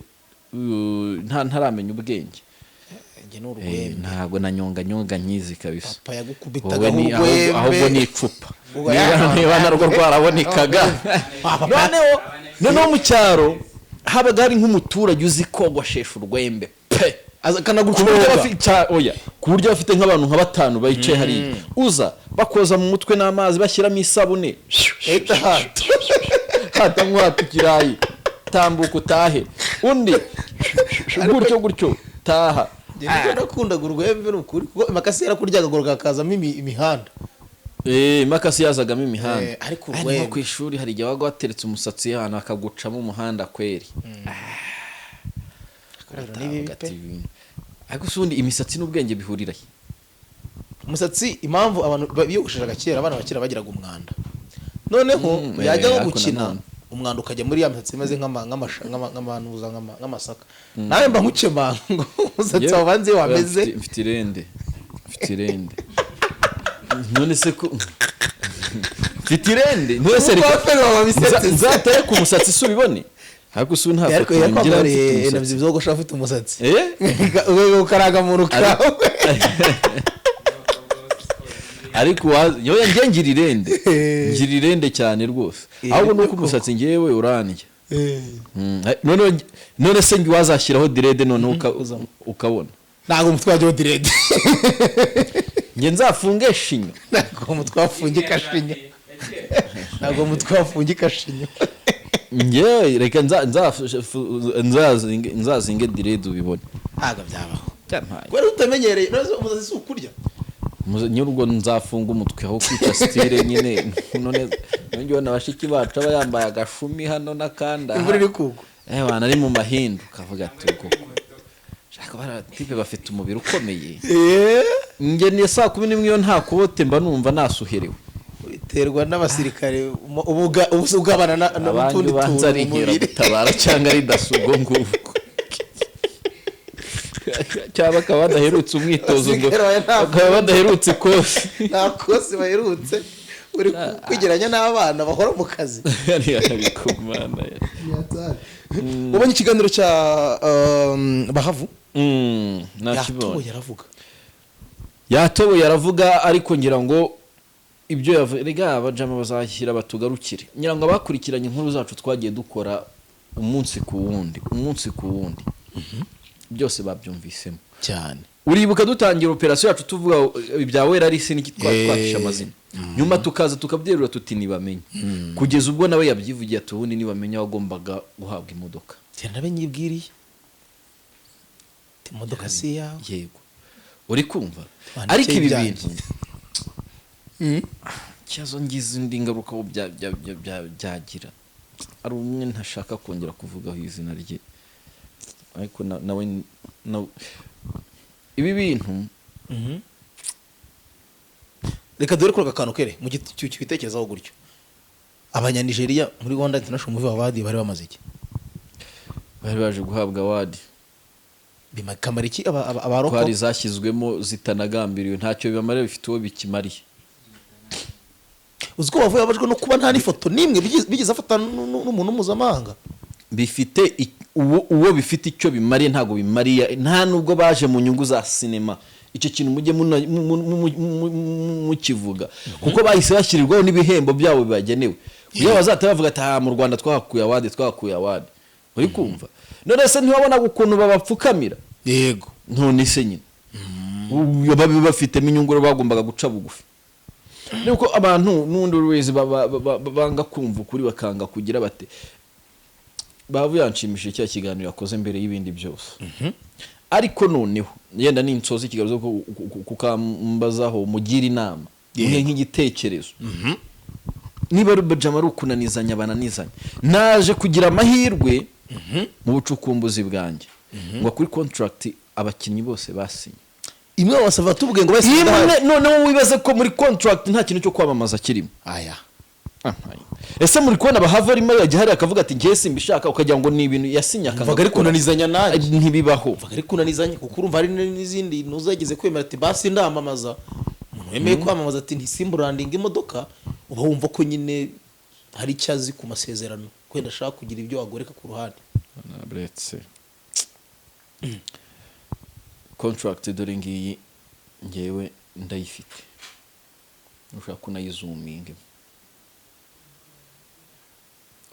ntaramenya ubwenge. Njye ni urwembe. Ntabwo na nyonga nyonga nyizi kabisa. Papa yagukubitaga Wowe ni urwembe. Ahubwo ni icupa. Ubwo Niba narwo rwarabonekaga. Papa. Noneho mu cyaro habaga hari nk'umuturage uzi kogoshesha urwembe pe, ku buryo akanagucunga. Oya, ku buryo bafite nk'abantu nka batanu bicaye hariya, uza bakoza mu mutwe n'amazi, bashyiramo isabune, Ehita hata. Hata nk'uhata ikirayi, tambuka utahe, undi gutyo gutyo, taha. Njye nicyo nakundaga, urwembe, ni ukuri, kuko imakasi yarakuryaga hakazamo imihanda. Imakasi yazagamo imihanda. Ariko Ariko urwembe. Ku ishuri hari igihe wabaga wateretse umusatsi ahantu hakagucamo umuhanda kweri. Rero ni bibi Utavuga pe. ati ariko se ubundi imisatsi n'ubwenge bihurira he? Umusatsi, impamvu abantu biyogosheshaga kera, abana ba kera bagiraga umwanda, noneho yajya nko Ariko gukina, nanone. umwanda ukajya muri ya misatsi imeze nk'amanuza, nk'amasaka. Nawe mba nkukemanga ngo umusatsi Yewe, wabanze oya, wameze. Mfite irende, mfite irende. None se ko mfite irende, none se reka Umukwaferi wawe bisetse. Nzatere ku musatsi se ubibone? Ariko si nta Ariko foto ngira yakwambariye mfite umusatsi. nabyo byogosha afite umusatsi. Ukaraga kawe. Ariko yoya, njye ngira irende, ngira irende cyane rwose. Ahubwo nuko umusatsi ngewe urandya. None se wazashyiraho dread noneho ukabona? Ntabwo umutwe wajyaho dread. Njye nzafunge shinyo. Ntabwo umutwe wafungika shinyo, ntabwo umutwe wafungika shinyo. Njye reka nzazinge dread ubibone. Ntabwo byabaho. Byampaye. Kubera utamenyereye. None se umusatsi si ukurya? Nyir'ubwo nzafunga umutwe aho kwica style nyine. None nongeye ubona bashiki bacu aba yambaye agashumi hano n'akandi aha. Imvura iri kugwa. Bana ari mu mahindu, ukavuga ati ubwo shaka bara type bafite umubiri ukomeye. Njye ni saa 11 iyo nta kubote mba numva nasuherewe. Biterwa n'abasirikare, ubu ugabana Abanyu n'utundi banza tuntu ari mu mubiri. inkeragutabara cyangwa ari daso, ubwo ngubwo cyangwa bakaba badaherutse umwitozo ngo Abasirikare bawe bakaba badaherutse ikosi. Nta kosi baherutse, uri kwigeranya n'abana bahora mu kazi. Ariko Mana ya. Ubonye ikiganiro cya Bahavu? Nakibonye. Yatoboye aravuga. Yatoboye aravuga, ariko ngira ngo ibyo yavuze, rega abajama bazashyira batugarukire. Ngira ngo abakurikiranye inkuru zacu twagiye dukora umunsi ku wundi, umunsi ku wundi, byose babyumvisemo. Cyane. Uribuka dutangira operasiyo yacu tuvuga ibya Wera Arisi n'iki, twahishe amazina, nyuma tukaza tukabyerura tuti ntibamenye, kugeza ubwo nawe yabyivugiye ati ubundi nibamenya wagombaga guhabwa imodoka. Cyane, nabe nyibwiriye, imodoka si iyawe. Yego, uri kumva? Wandikeye Ariko ibi ibyanjye. bintu, ikibazo ngize indi ngaruka aho byagira, ari umwe ntashaka kongera kuvugaho izina rye, ariko nawe ibi bintu. Reka dore kuri aka kantu kere mu giti cy'ibitekerezaho gutyo, Abanyanigeriya muri Rwanda International Movie Award bari bamaze iki? Bari baje guhabwa award. Bikamara iki abaroko? Ko hari zashyizwemo zitanagambiriwe, ntacyo bibamarira, bifite uwo bikimariye. Uzi ko bavuye babajwe no kuba nta n'ifoto n'imwe bigeze afata n'umuntu mpuzamahanga? Bifite uwo bifite icyo bimariye, ntabwo bimariye, nta nubwo baje mu nyungu za sinema. Icyo kintu mujye mukivuga, kuko bahise bashyirirwaho n'ibihembo byabo bibagenewe, kugira bazahita bavuga ati aha mu Rwanda twahakuye award, twahakuye award. Uri kumva? None se ntiwabonaga ukuntu babapfukamira? Yego. None se nyine ubu babe bafitemo inyungu rero, bagombaga guca bugufi. Nuko abantu n'undi wese banga kumva ukuri, bakanga kugira bate. Bavu yanshimishije cya kiganiro yakoze mbere y'ibindi byose. Ariko noneho yenda ninsoza ikiganiro kukambazaho, mugira inama, muhe nk'igitekerezo. Niba ari bajama, ari ukunanizanya, bananizanya. Naje kugira amahirwe mu bucukumbuzi bwanjye ngo kuri contract abakinnyi bose basinye Imwe wasava tubwiye ngo basi. Imwe. Noneho wibaze ko muri contract nta kintu cyo kwamamaza kirimo. Aya. Ese muri kubona abahava arimo yajya hariya akavuga ati: "Ngiye simbishaka," ukagira ngo ni ibintu yasinye akanga Mvaga ari gukora. kunanizanya nanjye. Ntibibaho. Mvaga ari kunanizanya, kuko urumva hari n'izindi ntuzageze kwemera ati: "Basi ndamamaza." Umuntu wemeye kwamamaza ati: "Ntisimburandinga imodoka," uba wumva ko nyine hari icyo azi ku masezerano, kwenda ashaka kugira ibyo agoreka ku ruhande. Buretse, contract dore ngiyi, ngewe ndayifite, ushaka kunayizuminga.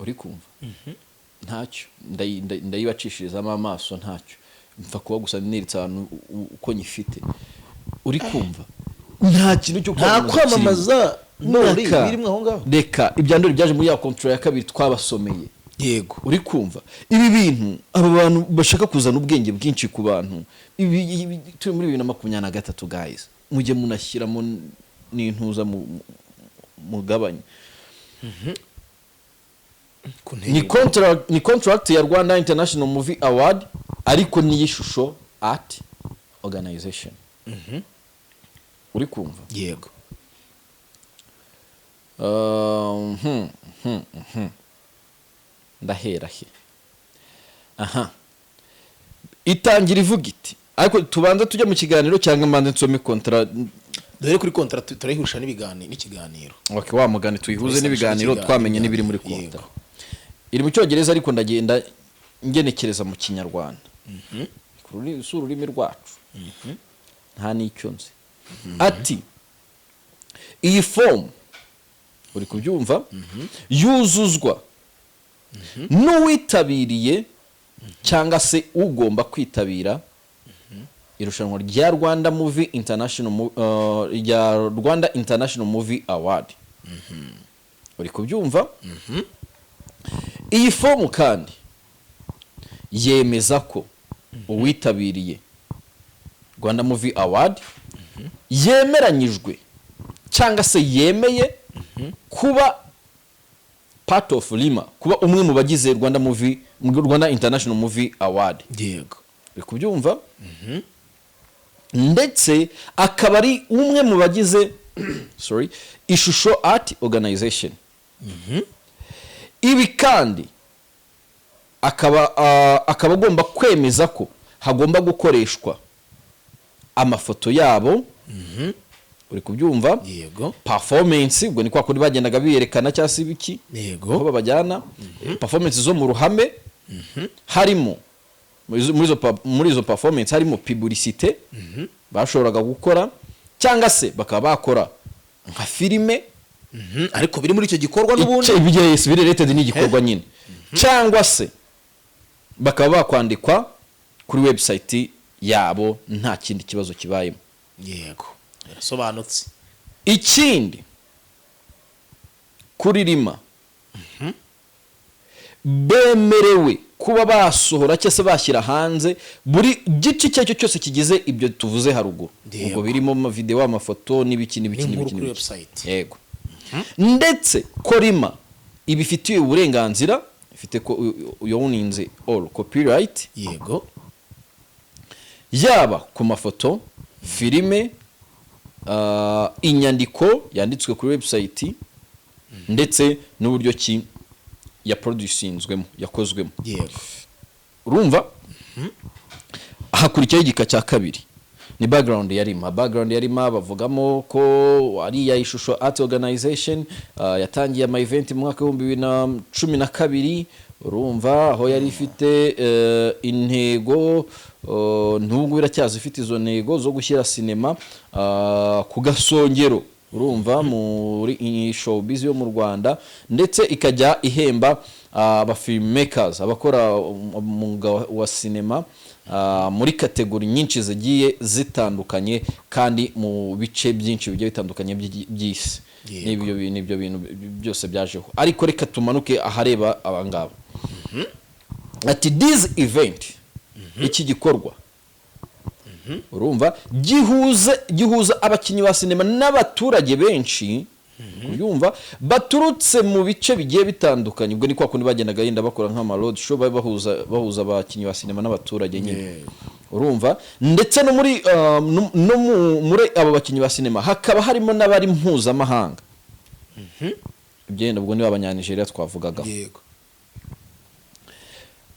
Uri kumva ntacyo, ndayibacishirizamo amaso, ntacyo mpfa kuba gusa neretse ahantu uko nyifite. Uri kumva nta kintu cyo Nta kwamamaza kirimo. Kwamamaza Ndoli Reka. birimo aho ngaho. Reka, ibya Ndoli byaje muri ya contrat ya kabiri twabasomeye. Uri kumva ibi bintu, aba bantu bashaka kuzana ubwenge bwinshi ku bantu. Ibi turi muri 2023, guys, mujye munashyiramo n'intuza mugabanye. Ni contract ya Rwanda International Movie Award, ariko n'iy'Ishusho Art Organization. Uri kumva? Yego. Ndahera he? Aha itangira ivuga iti, ariko tubanza tujya mu kiganiro cyangwa mbanze nsome contrat? Dore kuri contrat turayihusha n'ikiganiro. Okay, wa mugani tuyihuze Turayisanisha n'ibiganiro. N'ikiganiro. Twamenye n'ibiri muri contrat. Iri mu Cyongereza, ariko ndagenda ngenekereza mu Kinyarwanda. Si ururimi rwacu, nta n'icyo nzi. Ati: "Iyi fomu," uri kubyumva, "yuzuzwa n'uwitabiriye cyangwa se ugomba kwitabira irushanwa rya Rwanda Movie International rya Rwanda International Movie Award." Uri kubyumva? "Iyi fomu kandi yemeza ko uwitabiriye Rwanda Movie Award yemeranyijwe cyangwa se yemeye kuba part of RIMA, kuba umwe mu bagize Rwanda International Movie Award." Uri kubyumva? Ndetse akaba ari umwe mu bagize, sorry, Ishusho Art Organization. Ibi kandi akaba agomba kwemeza ko hagomba gukoreshwa amafoto yabo. Uri kubyumva? Yego. Performance, ubwo ni kwa kundi bagendaga biyerekana cyangwa se ibiki, aho babajyana, performance zo mu ruhame, harimo muri izo performance harimo publicité bashoboraga gukora, cyangwa se bakaba bakora nka filime. Ariko biri muri icyo gikorwa n'ubundi. Yes, biri related n'igikorwa nyine, cyangwa se bakaba bakwandikwa kuri website yabo, nta kindi kibazo kibayemo. Yego, birasobanutse. Ikindi, kuri RIMA, bemerewe kuba basohora cyangwa se bashyira hanze buri gice icyo ari cyo cyose kigize ibyo tuvuze haruguru. Ubwo birimo amavidewo, amafoto n'ibiki n'ibiki N'inkuru n'ibiki kuri n'ibiki. website. Yego, ndetse ko RIMA ibifitiye uburenganzira, ifite ko yowninze all copyright, yaba ku mafoto, filime, inyandiko yanditswe kuri website, ndetse n'uburyo ki yaproducinzwemo, yakozwemo. Urumva hakurikiyeho igika cya kabiri, ni background ya RIMA. Background ya RIMA bavugamo ko ari iya Ishusho Art Organization, yatangiye ama event mu mwaka w'2012. Urumva aho yari ifite intego, n'ubu iracyaza ifite izo ntego zo gushyira sinema ku gasongero, urumva, muri iyi showbiz yo mu Rwanda, ndetse ikajya ihemba aba filmmakers, abakora umwuga wa sinema, muri category nyinshi zigiye zitandukanye kandi mu bice byinshi bigiye bitandukanye by'isi. N'ibyo bintu byose byajeho, ariko reka tumanuke ahareba abangaba. Ati: "This event," iki gikorwa, Urumva, gihuza abakinnyi ba sinema n'abaturage benshi, kubyumva, baturutse mu bice bigiye bitandukanye. Ubwo ni kwa kundi bagendaga yenda bakora nk'ama road show, bahuza abakinnyi ba sinema n'abaturage nyine. Urumva, ndetse no muri no no mu- muri abo bakinnyi ba sinema hakaba harimo n'abari mpuzamahanga. Ibyo yenda ubwo ni Abanyanigeriya twavugagaho.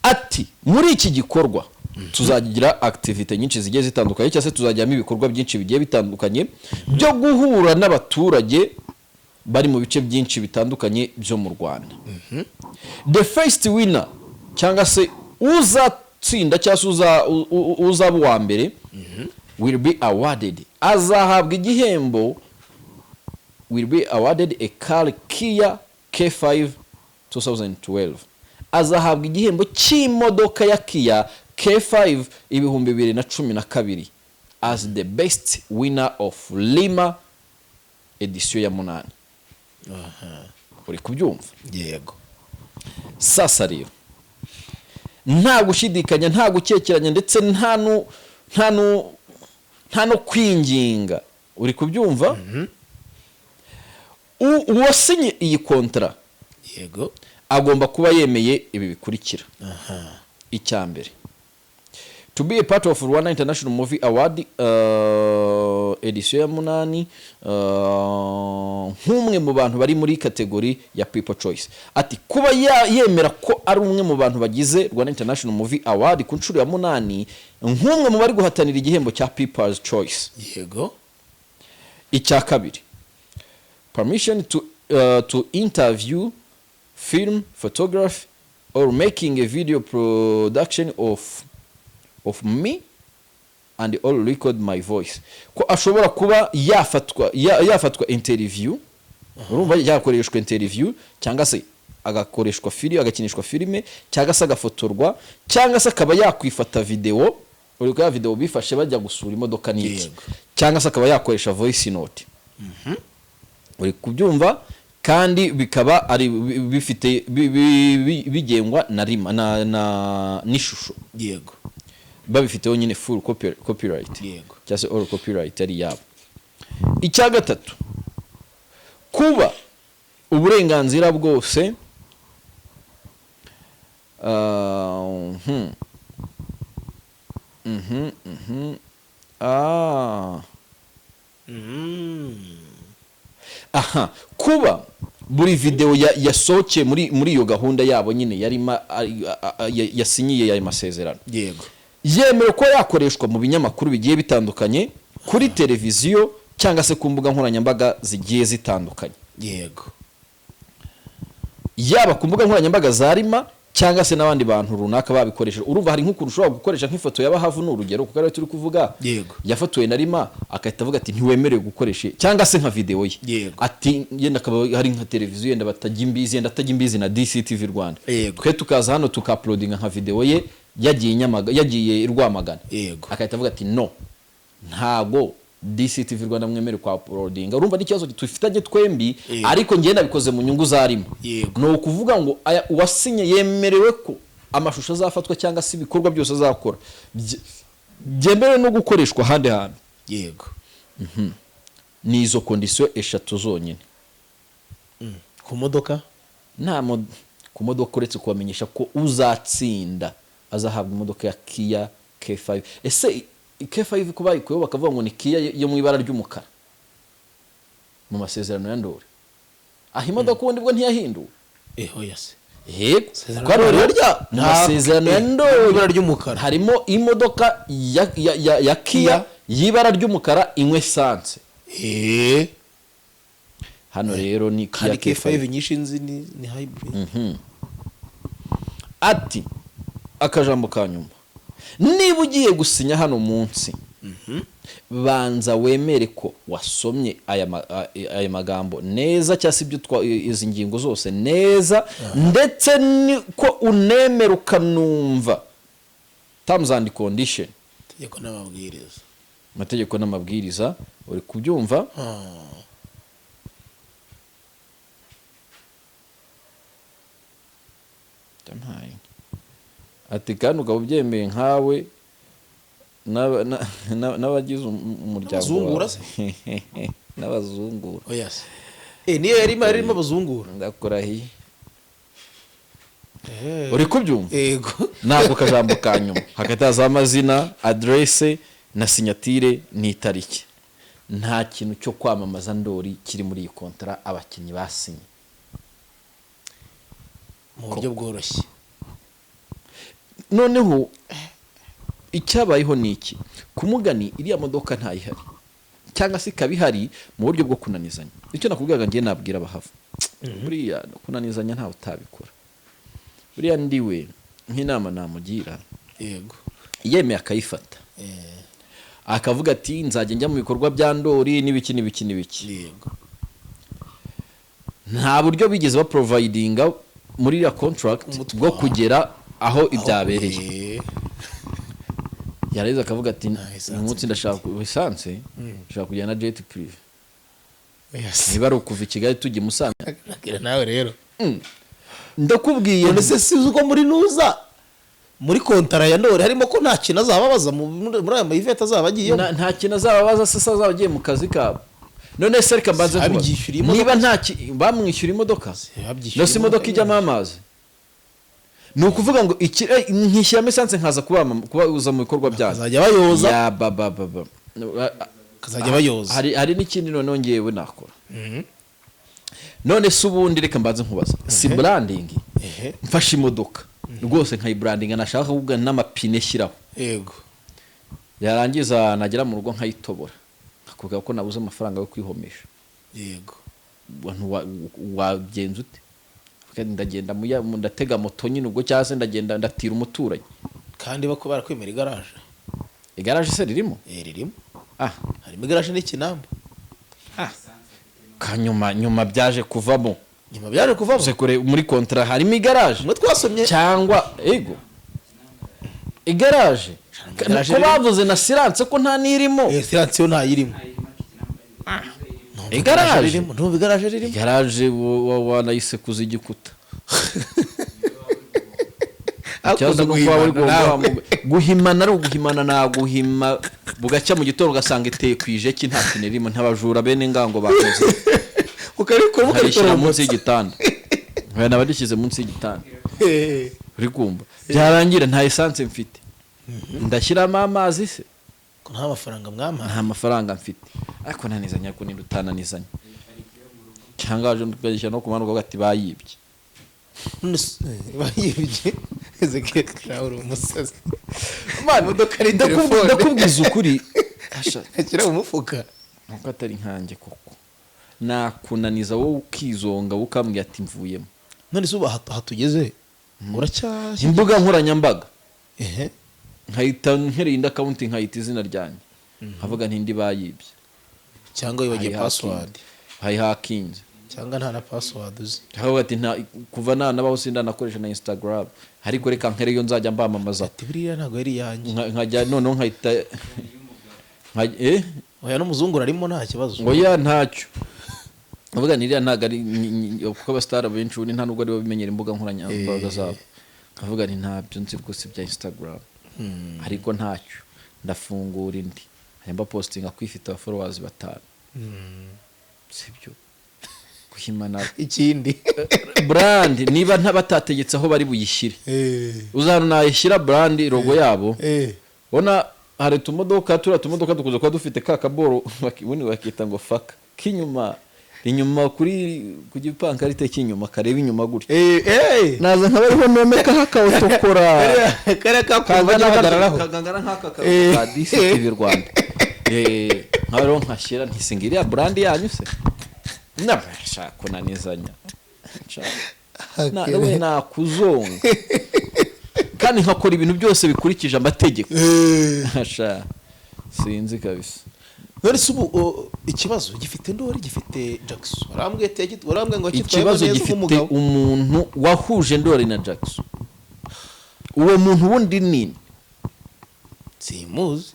Ati muri iki gikorwa tuzagira activité nyinshi zigiye zitandukanye, cyangwa se tuzajyamo ibikorwa byinshi bigiye bitandukanye byo guhura n'abaturage bari mu bice byinshi bitandukanye byo mu Rwanda. The first winner, cyangwa se uzatsinda, cyangwa se uzaba uwa mbere, will be awarded, azahabwa igihembo, will be awarded a car Kia K5 2012, azahabwa igihembo cy'imodoka ya Kia K5 2012, as the best winner of Lima edisiyo ya 8. Uri kubyumva? Yego. Sasa rero, nta gushidikanya, nta gukekeranya, ndetse nta no kwinginga, uri kubyumva, uwasinye iyi kontara agomba kuba yemeye ibi bikurikira. Icya mbere, to be a part of Rwanda International Movie Award edition ya 8, nk'umwe mu bantu bari muri category ya People Choice. Ati kuba yemera ko ari umwe mu bantu bagize Rwanda International Movie Award ku nshuro ya 8, nk'umwe mu bari guhatanira igihembo cya People's Choice. Icya kabiri, permission to interview, film, photography or making a video production of me and all record my voice, ko ashobora kuba yafatwa interview, urumva, yakoreshwa interview, cyangwa se agakoreshwa filime, agakinishwa filime, cyangwa se agafotorwa, cyangwa se akaba yakwifata video, uri ya video bifashe bajya gusura imodoka n'iki, cyangwa se akaba yakoresha voice note, uri kubyumva, kandi bikaba ari bifite bigengwa na rima na n'ishusho, babifiteho nyine full copyright, cyangwa se all copyright ari yabo. Icya gatatu, kuba uburenganzira bwose aha kuba buri video yasohokeye muri iyo gahunda yabo nyine yarimo yasinyiye ayo masezerano, yemerewe kuba yakoreshwa mu binyamakuru bigiye bitandukanye, kuri televiziyo, cyangwa se ku mbuga nkoranyambaga zigiye zitandukanye, yaba ku mbuga nkoranyambaga za Rima cyangwa se n'abandi bantu runaka babikoresheje. Urumva, hari nk'ukuntu ushobora gukoresha nk'ifoto ya Bahavu, ni urugero kuko ariyo turi kuvuga, yafotowe na Rima, agahita avuga ati ntiwemerewe gukoresha iyi, cyangwa se nka videwo ye, ati yenda akaba hari nka televiziyo yenda batajya imbizi, yenda atajya imbizi na DCTV Rwanda, twe tukaza hano tukauploadinga nka videwo ye yagiye yagiye i Rwamagana, agahita avuga ati no, ntago DCTV Rwanda mwemerewe kwa uploadinga. Urumva n'ikibazo dufitanye twembi, ariko njye nabikoze mu nyungu za Rima. Ni ukuvuga ngo aya uwasinye yemerewe ko amashusho azafatwa cyangwa se ibikorwa byose azakora byemerewe no gukoreshwa ahandi hantu. Ni izo condition eshatu zonyine. Ku modoka? Nta ku modoka, uretse kubamenyesha ko uzatsinda azahabwa imodoka ya Kia K5. Ese K5 ko bayikuyeho bakavuga ngo ni Kia yo mu ibara ry'umukara mu masezerano ya Ndori, aho imodoka ubundi bwo ntiyahinduwe? Oya se. Yego. Isezerano Ko ari rya mu masezerano ya Ndori ibara ry'umukara. Harimo imodoka ya Kia y'ibara ry'umukara inywa essence. Hano rero ni Kia Kandi K5. K5 nyinshi nzi ni hybrid. Ati akajambo ka nyuma, niba ugiye gusinya hano munsi, banza wemere ko wasomye aya magambo neza, cyangwa se ibyo izi ngingo zose neza, ndetse ni ko unemera ukanumva terms and condition, itegeko n'amabwiriza. Amategeko n'amabwiriza, uri kubyumva? Ndampaye. Ati kandi ukaba ubyemeye nkawe. N'abagize umuryango N'abazungura wawe. Se? N'abazungura. Oya se, niyo yarimo abazungura. Ndakurahiye, uri kubyumva? Yego. Ntabwo kajambo ka nyuma hagati hazaho amazina, aderese na signature n'itariki. Nta kintu cyo kwamamaza Ndori kiri muri iyi kontara abakinnyi basinye. Mu buryo bworoshye. Noneho icyabayeho ni iki? Ku mugani iriya modoka ntayihari, cyangwa se ikaba ihari mu buryo bwo kunanizanya. Icyo nakubwiraga, ngiye nabwira abahava, buriya kunanizanya ntawe utabikora. Buriya ndiwe nk'inama namugira, yemeye akayifata, akavuga ati: "Nzajya njya mu bikorwa bya Ndori n'ibiki n'ibiki n'ibiki." Nta buryo bigeze baprovidinga muri iriya contract Umutwaro. bwo kugera aho ibyabereye. Yarangiza akavuga ati: Essence. "Uyu munsi ndashaka essence, ndashaka kujyana na jet privé." Oya se. Niba ari ukuva i Kigali tujya i Musanze. Akira nawe rero. Ndakubwiye. None se si uko muri nuza muri kontara ya Ndori harimo ko nta kintu azababaza muri aya ma event azaba agiyemo? Nta kintu azababaza se? Se azaba agiye mu kazi kabo? None se reka mbanze nkubaze. Babyishyuriye imodoka. Niba nta bamwishyura imodoka, Babyishyuriye. no se imodoka ijyamo amazi? Ni ukuvuga ngo nkishyiramo essence, nkaza kubaza mu bikorwa byanyu. Bakazajya bayoza. Ya ba ba ba ba. Bakazajya bayoza. Hari n'ikindi noneho ngewe nakora. None se ubundi reka mbanze nkubaza, si branding? Mfashe imodoka rwose nkayibrandinga, nashaka kuvuga n'amapine shyiraho, yarangiza nagera mu rugo nkayitobora, nkakubwira ko nabuze amafaranga yo kwihomesha. Abantu wagenza ute? Ndagenda ndatega moto nyine ubwo, cyangwa se ndagenda ndatira umuturanyi. Kandi bako barakwemera igaraje. Igaraje se ririmo? Eh, ririmo. Ah. Harimo igaraje n'ikinamba. Kanyuma nyuma byaje kuvamo. Nyuma byaje kuvamo. Se kure muri contrat harimo igaraje? Mwe twasomye. Cyangwa ego igaraje Igaraje ko ririmo. bavuze na assurance ko nta n'irimo. Eh, assurance yo ntayirimo. Igaraje. Ririmo, ndumva igaraje ririmo. Igaraje wanayisekuza igikuta. Ikibazo ni uko waba uri guhimana, ari uguhimana, naguhima bugacya mu gitondo ugasanga iteye ku ijeki, nta kintu irimo, ntabajura bene ngango bakoze. Ukarikora. Nkayishyira munsi y'igitanda, nkaba nabadishyize munsi y'igitanda. Uri kumva, byarangira nta essence mfite, ndashyiramo amazi se? Ko nta mafaranga mwampaye. Nta mafaranga mfite, ariko nanizanya, ariko niba utananizanya cyangwa waje ukagishyira no ku muhanda ukavuga ati: "Bayibye." None se bayibye? Ezekiel, nawe uri umusazi. Imodoka ari telefone. Ndakubwiza ukuri. Ashyira mu mufuka. Nkuko atari nkanjye koko, nakunaniza wowe ukizonga, wowe ukambwira ati: "Mvuyemo." None se ubu aha tugeze uracyashya? Imbuga nkoranyambaga, Ehe. Nkahita nkereye indi account, nkayita izina ryanjye, nkavuga nti: "Indi bayibye." Cyangwa wibagiwe password. Bayihakinze. Cyangwa nta na password uzi. Nkavuga ati: "Nta kuva nanabaho sindanakoresha na Instagram, ariko reka nkere iyo nzajya mbamamaza." Ati: "Buriya ntabwo yari iyanjye." Nkajya noneho nkahita eh? Oya, n'umuzungu arimo, nta kibazo. Ngo ya ntacyo avuga ni iriya ntabwo ari kuko abasitari benshi ubundi nta nubwo aribo bimenyera imbuga nkoranyambaga zabo. Nkavuga nti: "Ntabyo nzi rwose bya Instagram, ariko ntacyo ndafungura indi hanyuma postinga kwifite aba followers batanu." Sibyo guhimana. Ikindi. Brand niba batategetse aho bari buyishyire, uzahano nayishyira brand logo yabo. Ubona hari utumodoka, turiya tumodoka dukunze kuba dufite ka kaboro, ubundi bakita ngo faka k'inyuma, inyuma kuri ku gipankarite cy'inyuma kareba inyuma gutya. Naza nkaba ariho nomekaho akawutokora. Kariya kakumva bajya bahagararaho. Kangana nk'aka ka DCTV Rwanda. Nkaba rero nkashyira ntisinga iriya brand yanyu se nabasha kunanizanya. We nakuzonga kandi nkakora ibintu byose bikurikije amategeko. Asha, sinzi kabisa. None se ubu ikibazo gifite Ndori, gifite Jackson? Warambwiye ati warambwiye ngo akitwayemo Ikibazo neza gifite nk'umugabo. umuntu wahuje Ndori na Jackson. Uwo muntu wundi nini? Simuzi.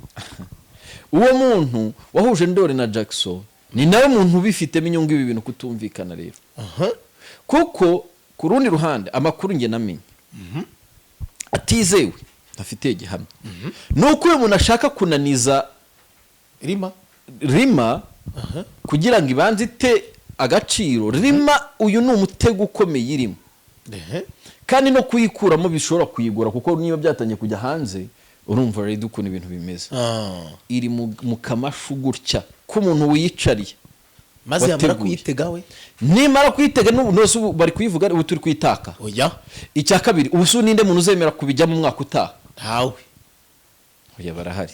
Uwo muntu wahuje Ndori na Jackson ni nawe muntu ubifitemo inyungu, ibi bintu kutumvikana rero. Kuko ku rundi ruhande, amakuru njye namenye atizewe, Ntafitiye gihamya, ni uko uyu muntu ashaka kunaniza Rima. Rima kugira ngo ibanze ite agaciro. Rima, uyu ni umutego ukomeye irimo, kandi no kuyikuramo bishobora kuyigora, kuko niba byatangiye kujya hanze, urumva rero ukuntu ibintu bimeze. Iri mu kamashu gutya k'umuntu wiyicariye Maze yamara wateguye. kuyitega we. Nimara kuyitega n'ubu, nose ubu bari kuyivuga, ubu turi kuyitaka. Oya. Icya kabiri, ubu si ninde muntu uzemera kubijyamo umwaka utaha? Ntawe. Oya, barahari.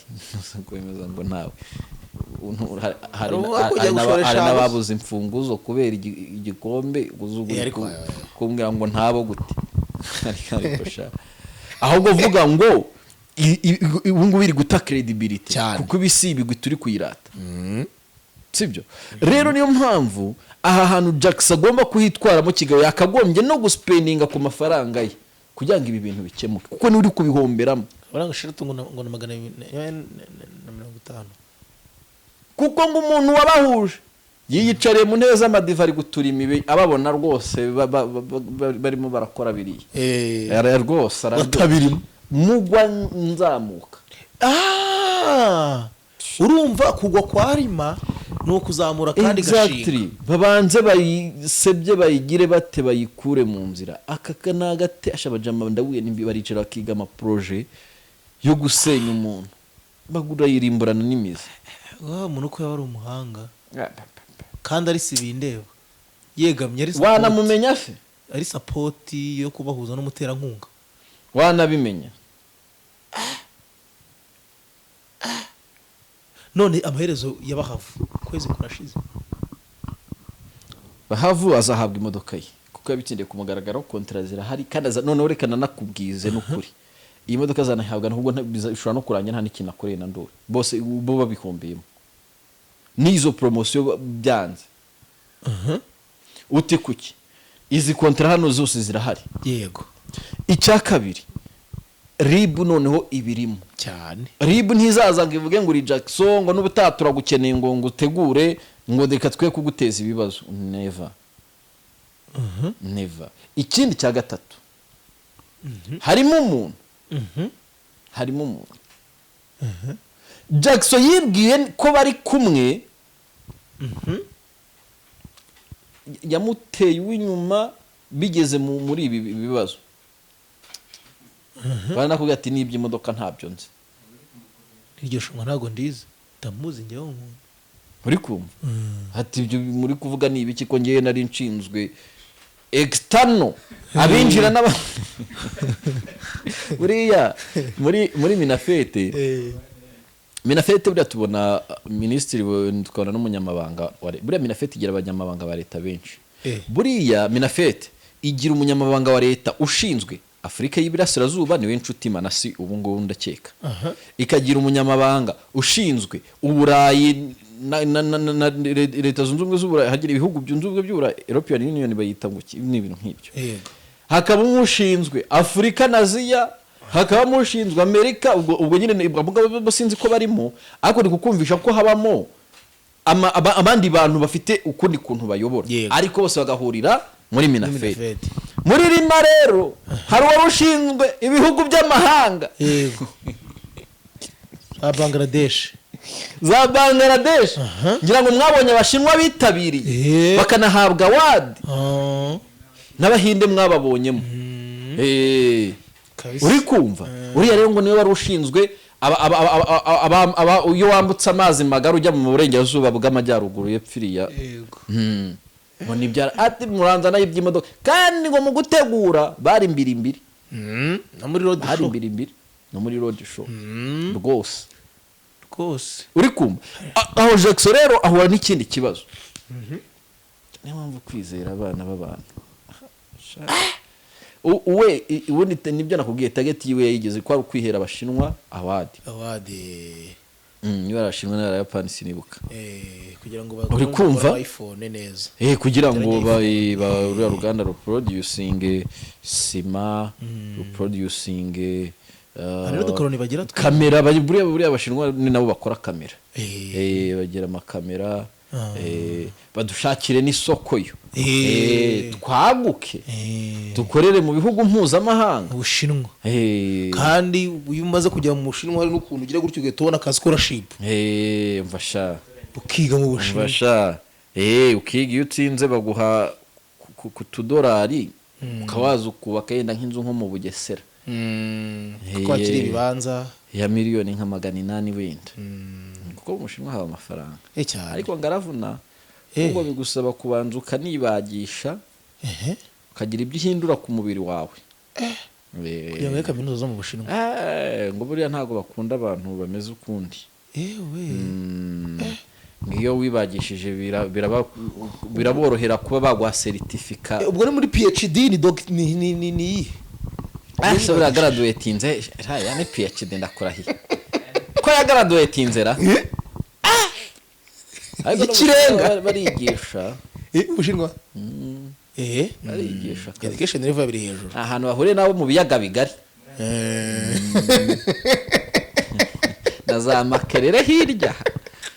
Kwemeza ngo ntawe. Hari Hari uwo kujya gushora hari eshanu. n'ababuze imfunguzo kubera igikombe uzugu. Eh, ariko Kumbwira ngo ntabo gute? Ariko sha, ahubwo vuga ngo ubu ngubu iri guta credibility. Cyane. Kuko ibi si ibigwi turi kuyirata, sibyo? Rero niyo mpamvu aha hantu Jackson agomba kuhitwaramo kigabo, yakagombye no guspendinga ku mafaranga ye kugira ngo ibi bintu bikemuke, kuko niwe uri kubihomberamo. Amafaranga eshatu ngo na 250. Kuko ngo umuntu wabahuje yiyicariye mu ntebe z'amadiva, ari gutura imibi, ababona rwose barimo barakora biriya. Rwose araryoha. Batabirimo. Mugwa nzamuka. Ah! Urumva kugwa kwa Rima ni ukuzamura kandi gashinga. Exactly. Babanze bayisebye, bayigire bate, bayikure mu nzira. Aka ni agate ashabajama ndabuye nimbi, baricara bakiga amaprojet yo gusenya umuntu, bagura yirimburana n'imizi. Wa muntu uko yaba ari umuhanga kandi ari si bindeba, yegamye ari support- Wanamumenya se? Ari support yo kubahuza n'umuterankunga. Wanabimenya? None amaherezo y'abahavu, ukwezi kurashize. Bahavu azahabwa imodoka ye kuko yabitsindiye ku mugaragaro, kontara zirahari, kandi noneho reka nanakubwize n'ukuri, iyi modoka azanayihabwa nubwo bishobora no kurangira nta n'ikintu akoreye na Ndoli, bose bo babihombeyemo n'izo poromosiyo byanze. Uti kuki? Izi kontara hano zose zirahari. Icya kabiri, RIB noneho ibirimo. Cyane. RIB ntizaza ngo ivuge ngo uri Jackson, ngo n'ubutaha turagukeneye, ngo utegure, ngo reka twe kuguteza ibibazo. Never, never. Ikindi cya gatatu, harimo umuntu Jackson yibwiye ko bari kumwe, yamuteye uw'inyuma bigeze muri ibi bibazo, baranakubwira ati n'iby'imodoka ntabyo nzi. Iryo shunwa ntabwo ndizi, ndamuzi njyewe umuntu. Muri kumva ati ibyo muri kuvuga ni ibiki, ko ngewe nari nshinzwe external, abinjira n'aba buriya muri MINAFFET. MINAFFET buriya tubona minisitiri, tukabona n'umunyamabanga wa buriya MINAFFET igira abanyamabanga ba leta benshi. Buriya MINAFFET igira umunyamabanga wa leta ushinzwe Afurika y'Iburasirazuba, niwe Nshuti Manasi ubu ngubu ndakeka. Ikagira umunyamabanga ushinzwe Uburayi na Leta Zunze Ubumwe z'Uburayi, hagira ibihugu byunze ubumwe by'Uburayi, European Union bayita ngo iki, ni ibintu nk'ibyo. Hakabamo ushinzwe Afurika na Aziya, hakabamo ushinzwe Amerika. Ubwo nyine abo ngabo bo sinzi ko barimo, ariko ni kukumvisha ko habamo abandi bantu bafite ukundi kuntu bayobora, ariko bose bagahurira muri MINAFFET. MINAFFET. Muri Rima rero hari uwari ushinzwe ibihugu by'amahanga. Yego, za Bangladesh. Za Bangladesh, ngira ngo mwabonye Abashinwa bitabiriye, bakanahabwa award, n'Abahinde mwababonyemo. Kabisa. Uri kumva, uriya rero ngo niwe wari ushinzwe iyo wambutse amazi magari ujya mu burengerazuba bw'amajyaruguru y'epfiriya. Ngo nibyo ati muranza nayo iby'imodoka, kandi ngo mu gutegura bari imbiri imbiri. No muri road Bari show. imbiri imbiri no muri road show rwose. Rwose. Uri kumva, aho Jackson rero ahura n'ikindi kibazo. Niyo mpamvu kwizera abana b'abantu we ubundi nibyo nakubwiye, target yiwe yayigeze ko ari ukwihera Abashinwa award. Award. Niba ari Abashinwa n'Abayapani sinibuka. Kugira ngo Uri kumva? bakore iPhone neza. Kugira ngo Iterambere. Ruriya ruganda ruproducinge sima, ruproducinge Hari n'udukoroni bagira kamera, buriya Abashinwa ni nabo bakora kamera. Bagira amakamera, badushakire n'isoko yo. Twaguke, dukorere mu bihugu mpuzamahanga. Mu Bushinwa. Kandi iyo umaze kujya mu Bushinwa, hari n'ukuntu ugira gutyo ugahita ubona ka scholarship, Mfasha. ukiga mu Bushinwa. Mfasha, ukiga, iyo utsinze baguha ku tudorari, ukaba waza ukubaka yenda nk'inzu nko mu Bugesera. Kuko hakiri ibibanza. Ya miliyoni nka 800 wenda, kuko mu Bushinwa haba amafaranga. Cyane. Ariko ngaravuna, ubwo bigusaba kubanza ukanibagisha, ukagira ibyo uhindura ku mubiri wawe. Kugira ngo kaminuza zo mu Bushinwa. Ngo buriya ntabwo bakunda abantu bameze ukundi. Ewe. Iyo wibagishije biraborohera kuba baguha certificat. Ubwo ni muri PhD, ni doc, ni iyihe? Ah, se buriya graduatinze ya ni PhD, ndakurahiye ko yagraduatinze ra. Ariko no mu Ikirenga. Bushinwa barigisha. Ubushinwa, Barigisha akazi. Education level biri hejuru. Ahantu bahuriye nabo mu biyaga bigari na za Makerere hirya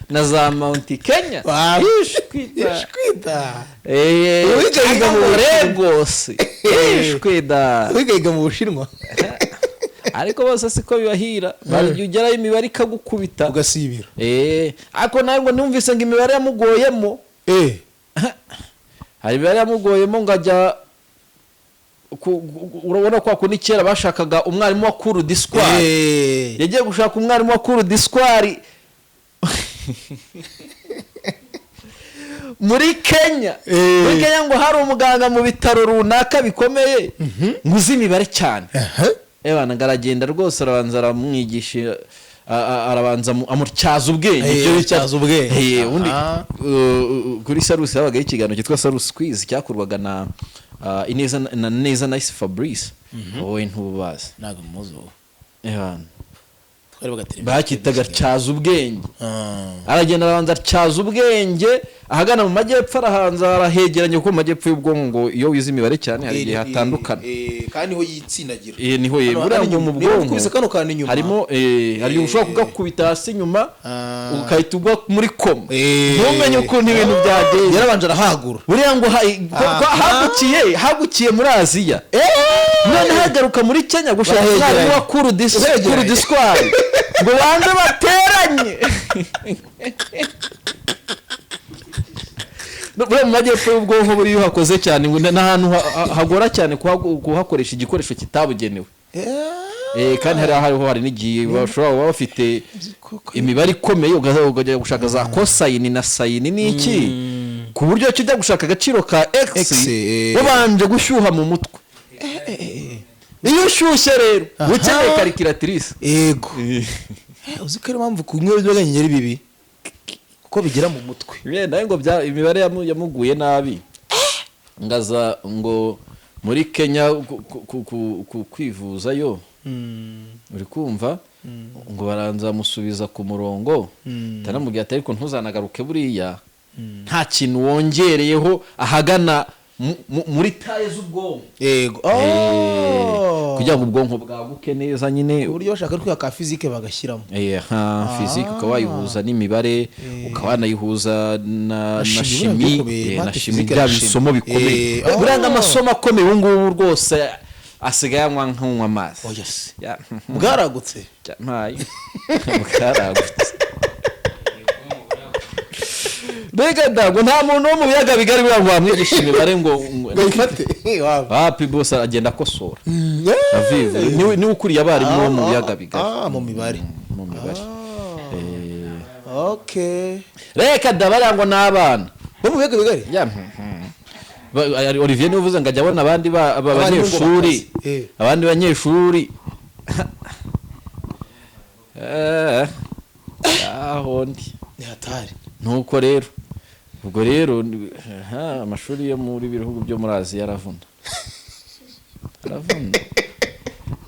na za Mount Kenya. Ishwida. Ishwida. Uwiga yiga mu Lagos, ishwida. Wiga yiga mu Bushinwa. Ariko bose siko bibahira, bari ugerayo imibare ikagukubita. Ugasibira. Ariko nawe ngo numvise ngo imibare yamugoyemo. Hari imibare yamugoyemo, ngo ajya urabona kwa kundi kera bashakaga umwarimu wa cours du soir. Yagiye gushaka umwarimu wa cours du soir muri Kenya. Muri Kenya ngo hari umuganga mu bitaro runaka bikomeye ngo uzi imibare cyane. Ebana, ngo aragenda rwose, arabanza aramwigisha, arabanza amutyaza ubwenge. Ibyo bita- Atyaza ubwenge. Ubundi kuri Salus habagaho ikiganiro cyitwa Salus Quiz, cyakorwaga na Ineza na Neza Nice Fabrice, wowe ntububazi. Ntabwo muzi wowe. Ebana. Twari bagatera. Bakitaga tyaza ubwenge. Aragenda, arabanza atyaza ubwenge ahagana mu majyepfo, arahanza arahegeranya, kuko mu majyepfo y'ubwonko ngo iyo wize imibare cyane hari igihe hatandukana. Kandi niho yitsinagira. Niho Hano- buriya hano ngo mu inyuma. Niba bwonko ukubise kano kantu inyuma. Harimo hari igihe ushobora kugakubita hasi inyuma, ugahita ugwa muri koma, ntumenye ukuntu ibintu byagenze. Yarabanje arahagura. Buriya ngo hagukiye muri Aziya, none hagaruka muri Kenya gushaka Bahegeranye. umwarimu wa Uhegeranye. cours du soir ngo banze bateranye. Buriya mu majyepfo y'ubwonko, buriya iyo uhakoze cyane ngo ni ahantu hagora cyane kuhakoresha igikoresho kitabugenewe. Kandi hari hariho hari n'igihe bashobora kuba bafite imibare ikomeye, ukajya gushaka za cosine na sine n'iki, ku buryo ujya gushaka agaciro ka x, X, wabanje gushyuha mu mutwe. Iyo ushyushye rero ukeneye calculatrice. Yego. Uzi ko ariyo mpamvu kunywa ibiyobyabwenge ari bibi, kuko bigera mu mutwe. Nawe ngo imibare yamuguye nabi, ngaza ngo muri Kenya kwivuzayo, uri kumva, ngo baranza bamusubiza ku murongo, tanamubwira ati: "Ariko ntuzanagaruke buriya nta kintu wongereyeho ahagana muri taille z'ubwonko." Yego. Kugira ngo ubwonko bwaguke neza nyine. Ku buryo bashaka kwiga ka physique bagashyiramo. Nka physique ukaba wayihuza n'imibare, ukaba wanayihuza na Chimie, chimie. buriya bikomeye, Na math, chimie, physique bya na chimie. bisomo bikomeye. Buriya nk'amasomo akomeye ubu ngubu rwose asigaye anywa nk'unywa amazi. Oya se. Ya, Bwaragutse. mpaye bwaragutse. Mbega ntabwo nta muntu wo mu biyaga bigari buriya ngo wamwigisha imibare ngo Ngo ayifate waba. Wapi, bose agenda akosora. Avivu niwe ukuriye abarimu bo mu biyaga bigari. Ah, mu mibare. Mu mibare. Okay. Reka da, bariya ngo ni abana Bo mu biyaga bigari. Ya, Olivier niwe uvuze ngo ajya abona abandi Abarimu ngo banyeshuri. bakaze. Abandi banyeshuri. Aho ndi. Ni hatari. Nuko rero ubwo rero aha, amashuri yo muri bihugu byo muri Aziya aravuna, aravuna,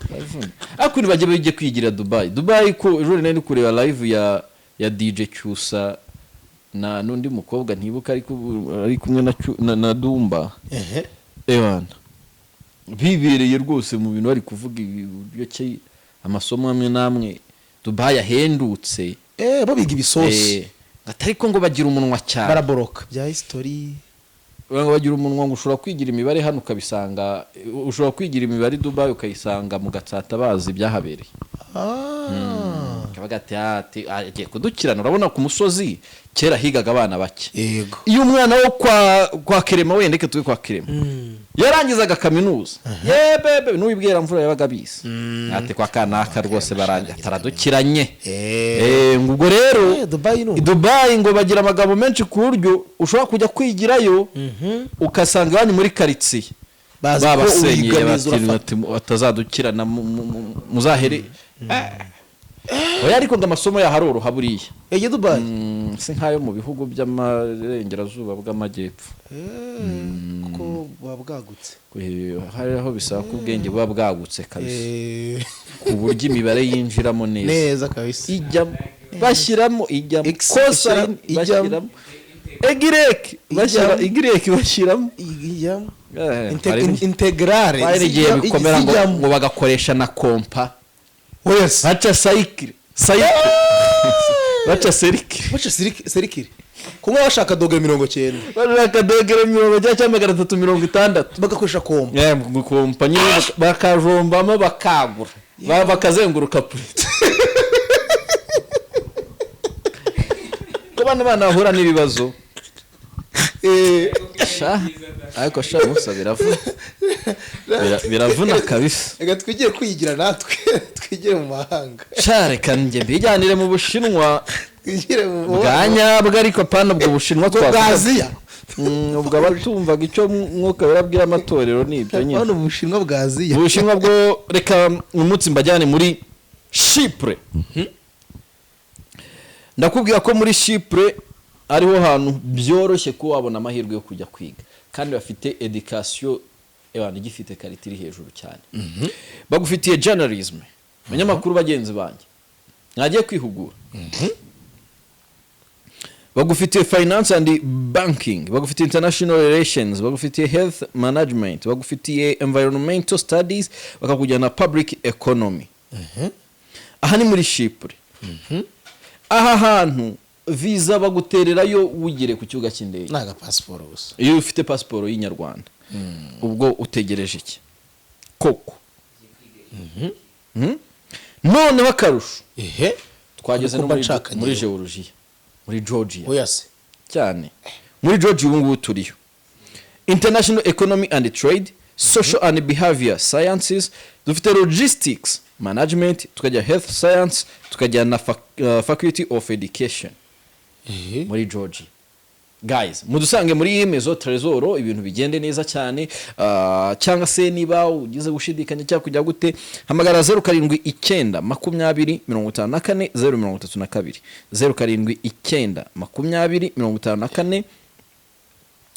aravuna. Ariko ntibajye bajye kwigira Dubai. Dubai ko ejo nari ndi kureba live ya DJ Cyusa na n'undi mukobwa ntibuka, ariko ubu ari kumwe na Dumba. Ewana, bibereye rwose mu bintu bari kuvuga uburyo ki amasomo amwe n'amwe Dubai ahendutse. Bo biga ibisosi. Atari ko ngo bagira umunwa cyane. Baraboroka bya history. Ngo bagira umunwa, ngo ushobora kwigira imibare hano ukabisanga, ushobora kwigira imibare i Dubai ukayisanga mu Gatsata bazi ibyahabereye. Kabaga ati agiye kudukirana. Urabona ku musozi kera higaga abana bake. Iyo umwana wo kwa Kerema, wenda reka tube kwa Kerema, yarangizaga kaminuza, yebebe n'uwibwira mvura yabaga abizi, ati kwa kanaka rwose barangiza ataradukiranye. Ngo ubwo rero Dubai ni i Dubai ngo bagira amagambo menshi, ku buryo ushobora kujya kwigirayo ugasanga iwanyu muri karitsiye Bazi ko babasenyeye, wiga neza, bati urafata. bati batazadukirana muzahere. Oya, ariko ngo amasomo yaharoroha buriya. Ege Dubai. Si nk'ayo mu bihugu by'amarengerazuba bw'amajyepfo. Kuko buba bwagutse. Hari aho bisaba ko ubwenge buba bwagutse kabisa, ku buryo imibare yinjiramo neza. Neza kabisa. Ijyamo, bashyiramo, ijyamo. X Kosayini ijyamo. bashyiramo, egireke bashyira, Ijyamo. igireke bashyiramo. Ijyamo. Hari Intégrale igihe bikomera ngo zijyamo. ngo bagakoresha na kompa. Wese Baca sayikire, sayikire, baca serikire. Baca serikire kumwe bashaka dogere 90. Bashaka dogere 90 cyangwa 360. Bagakoresha kompa. Mu kompa nyine bakajombamo, bakagura, bakazenguruka purite ko bano bana bahura n'ibibazo. Sha, ariko sha musa biravuna. Biravuna kabisa. Reka twigiye kwigira natwe, twigire mu mahanga. Sha, reka njye mbijyanire mu Bushinwa. Twigire mu Bwa nyabwo, ariko pana ubwo Bushinwa bwa twavuga. Aziya. Ubwo abatumvaga icyo Mwuka Wera amatorero ni ibyo nyine. Hano mu Bushinwa bwa Aziya. Ubushinwa bwo, reka umunsi mbajyane muri Shipure. Ndakubwira ko muri Shipure ariho hantu byoroshye kuba wabona amahirwe yo kujya kwiga, kandi bafite éducation ebana igifite qualité iri hejuru cyane. Bagufitiye journalism. Abanyamakuru bagenzi banjye mwagiye kwihugura, bagufitiye finance and banking, bagufitiye international relations, bagufitiye health management, bagufitiye environmental studies, bakakujyana public economy. Aha ni muri Shipure. Aha hantu visa bagutererayo wugere ku kibuga cy'indege. Ni agapasiporo gusa. Iyo ufite pasiporo y'inyarwanda, ubwo utegereje iki koko? Noneho akarusho, twageze no Ariko mba muri, nshaka muri njyewe. Georgia, muri Georgia. Oya se. Cyane, muri Georgia ubu ngubu turiyo: international economy and trade, social and behavior sciences, dufite logistics management, tukajya health science, tukajya na faculty of education muri Georgia. Guys, mudusange muri Maison Trésor, ibintu bigende neza cyane. Cyangwa se niba ugize gushidikanya cyangwa kujya gute, hamagara 0792054032,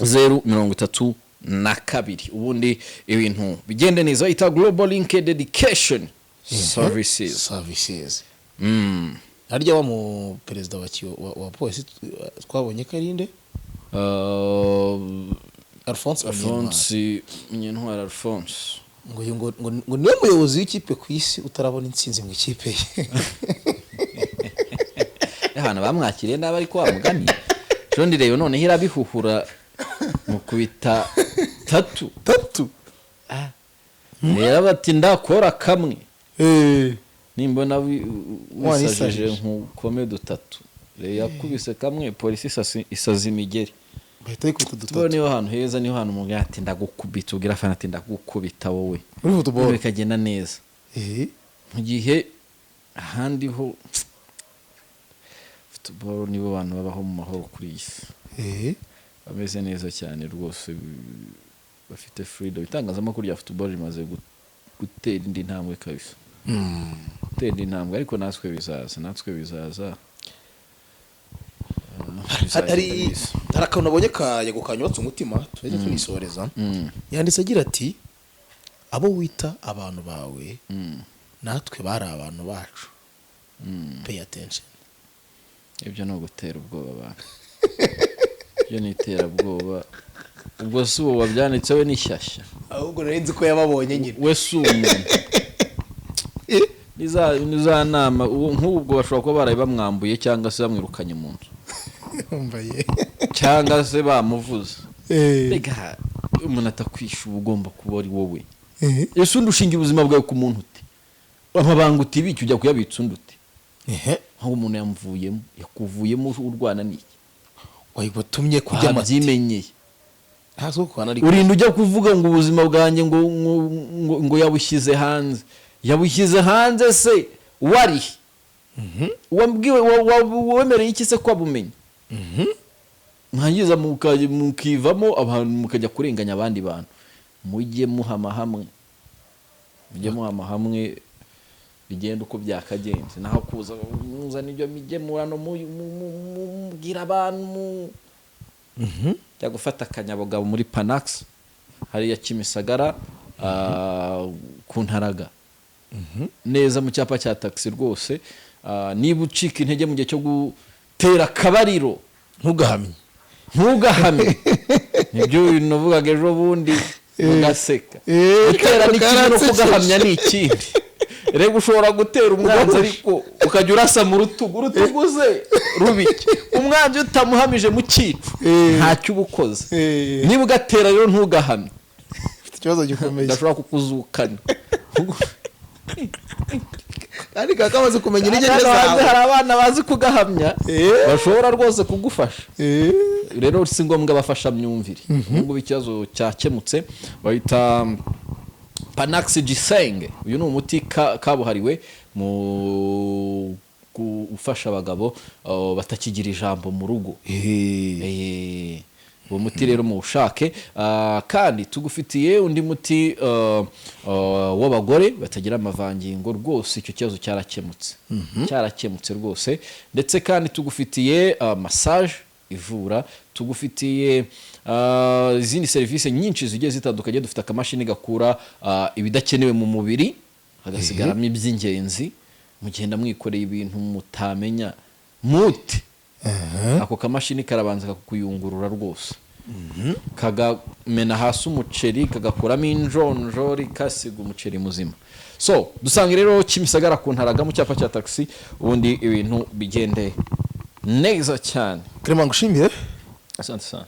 0792054032, ubundi ibintu bigende neza. Bayita Global Link Education Services. Services. Harya wa mu perezida wa polisi twabonye ko ari nde? Alphonse Munyentwari. Alphonse Munyentwari Alphonse. Ngo uyu ngo niwe muyobozi w'ikipe ku isi utarabona intsinzi mu ikipe ye. Ahantu bamwakiriye nabi, ariko wa mugani John Reyo noneho irabihuhura mukubita tatu. Tatu. Rero bati ndakora kamwe, nimbona wisajije Wanisajije. nkukome dutatu. Reyo yakubise kamwe, polisi isaza imigeri. Bahita bikubita Tubona dutatu. Niho hantu heza, niho hantu umuntu ati ndagukubita, ubwira afana ati ndagukubita wowe. Muri football. Bikagenda neza. Mu gihe ahandi ho football nibo bantu babaho mu mahoro kuri iyi si, bameze neza cyane rwose, bafite freedom. Itangazamakuru rya football rimaze gutera indi ntambwe kabisa, gutera indi ntambwe, ariko natwe bizaza, natwe bizaza. Bizagenda Hari biza. hari akantu nabonye ka Yago kanyubatse umutima, tujye tunisoreza. Yanditse agira ati: "Abo wita abantu bawe natwe bari abantu bacu, pay attention." Ibyo ni ugutera ubwoba abantu, ibyo ni iterabwoba. Ubwo si uwo wabyanditse we n'ishyashya. Ahubwo nari nzi ko yababonye nyine. We si umuntu. Ni za nama nk'ubwo bashobora kuba baraye bamwambuye cyangwa se bamwirukanye mu nzu Mbaye cyangwa se bamuvuze. Rega, umuntu atakwisha uba ugomba kuba ari wowe. Ese undi ushingira ubuzima bwawe ku muntu ute? Amabanga utibika ujya kuyabitsa undi ute? Aho umuntu yamuvuyemo, yakuvuyemo, urwana n'iki? Wayibatumye kurya amata. Wabyimenyeye. Ntazi ko ariko. Urinda ujya kuvuga ngo ubuzima bwanjye ngo yabushyize hanze. Yabushyize hanze se warihe? Wabwiwe wemereye iki se ko wabumenye? Mwangiza mukivamo abantu, mukajya kurenganya abandi bantu. Mujye muhama hamwe, mujye muhama hamwe, bigenda uko byakagenze. Naho kuza muzana ibyo migemurano, mubwira abantu jya gufata akanyabugabo muri Panax hariya Kimisagara, ku Ntaraga neza mu cyapa cya taxi rwose. Niba ucika intege mu gihe cyo gutera akabariro, Ntugahamye. Ntugahamye. Nibyo navugaga ejo bundi mugaseka. Gutera ni kimwe no kugahamya ni ikindi. Rega ushobora gutera umwanzi ariko ukajya urasa mu rutugu, urutugu ze rubike. Umwanzi utamuhamije mu cyico, ntacyo uba ukoze. Niba ugatera rero ntugahamye, Ufite ikibazo gikomeye. Ndashobora kukuzukana. Kandi kaba kamaze kumenya intege nke Hano hanze zawe. hari abana bazi kugahamya, bashobora rwose kugufasha. Rero si ngombwa abafashamyumvire. Ubu ngubu ikibazo cyakemutse, bahita Panax Ginseng. Uyu ni umuti kabuhariwe mu gufasha abagabo batakigira ijambo mu rugo. Uwo muti rero muwushake. Kandi tugufitiye undi muti w'abagore batagira amavangingo. Rwose icyo kibazo cyarakemutse, cyarakemutse rwose. Ndetse kandi tugufitiye massage ivura, tugufitiye izindi serivisi nyinshi zigiye zitandukanye. Dufite akamashini gakura ibidakenewe mu mubiri, hagasigaramo iby'ingenzi. Mugenda mwikoreye ibintu mutamenya muti, ako kamashini karabanza kakuyungurura rwose, kagamena hasi umuceri, kagakuramo injonjori, kasiga umuceri muzima. So dusanga rero Kimisagara ku Ntaraga mu cyapa cya taxi, ubundi ibintu bigende neza cyane. Clement, ngushimire. Asante sana.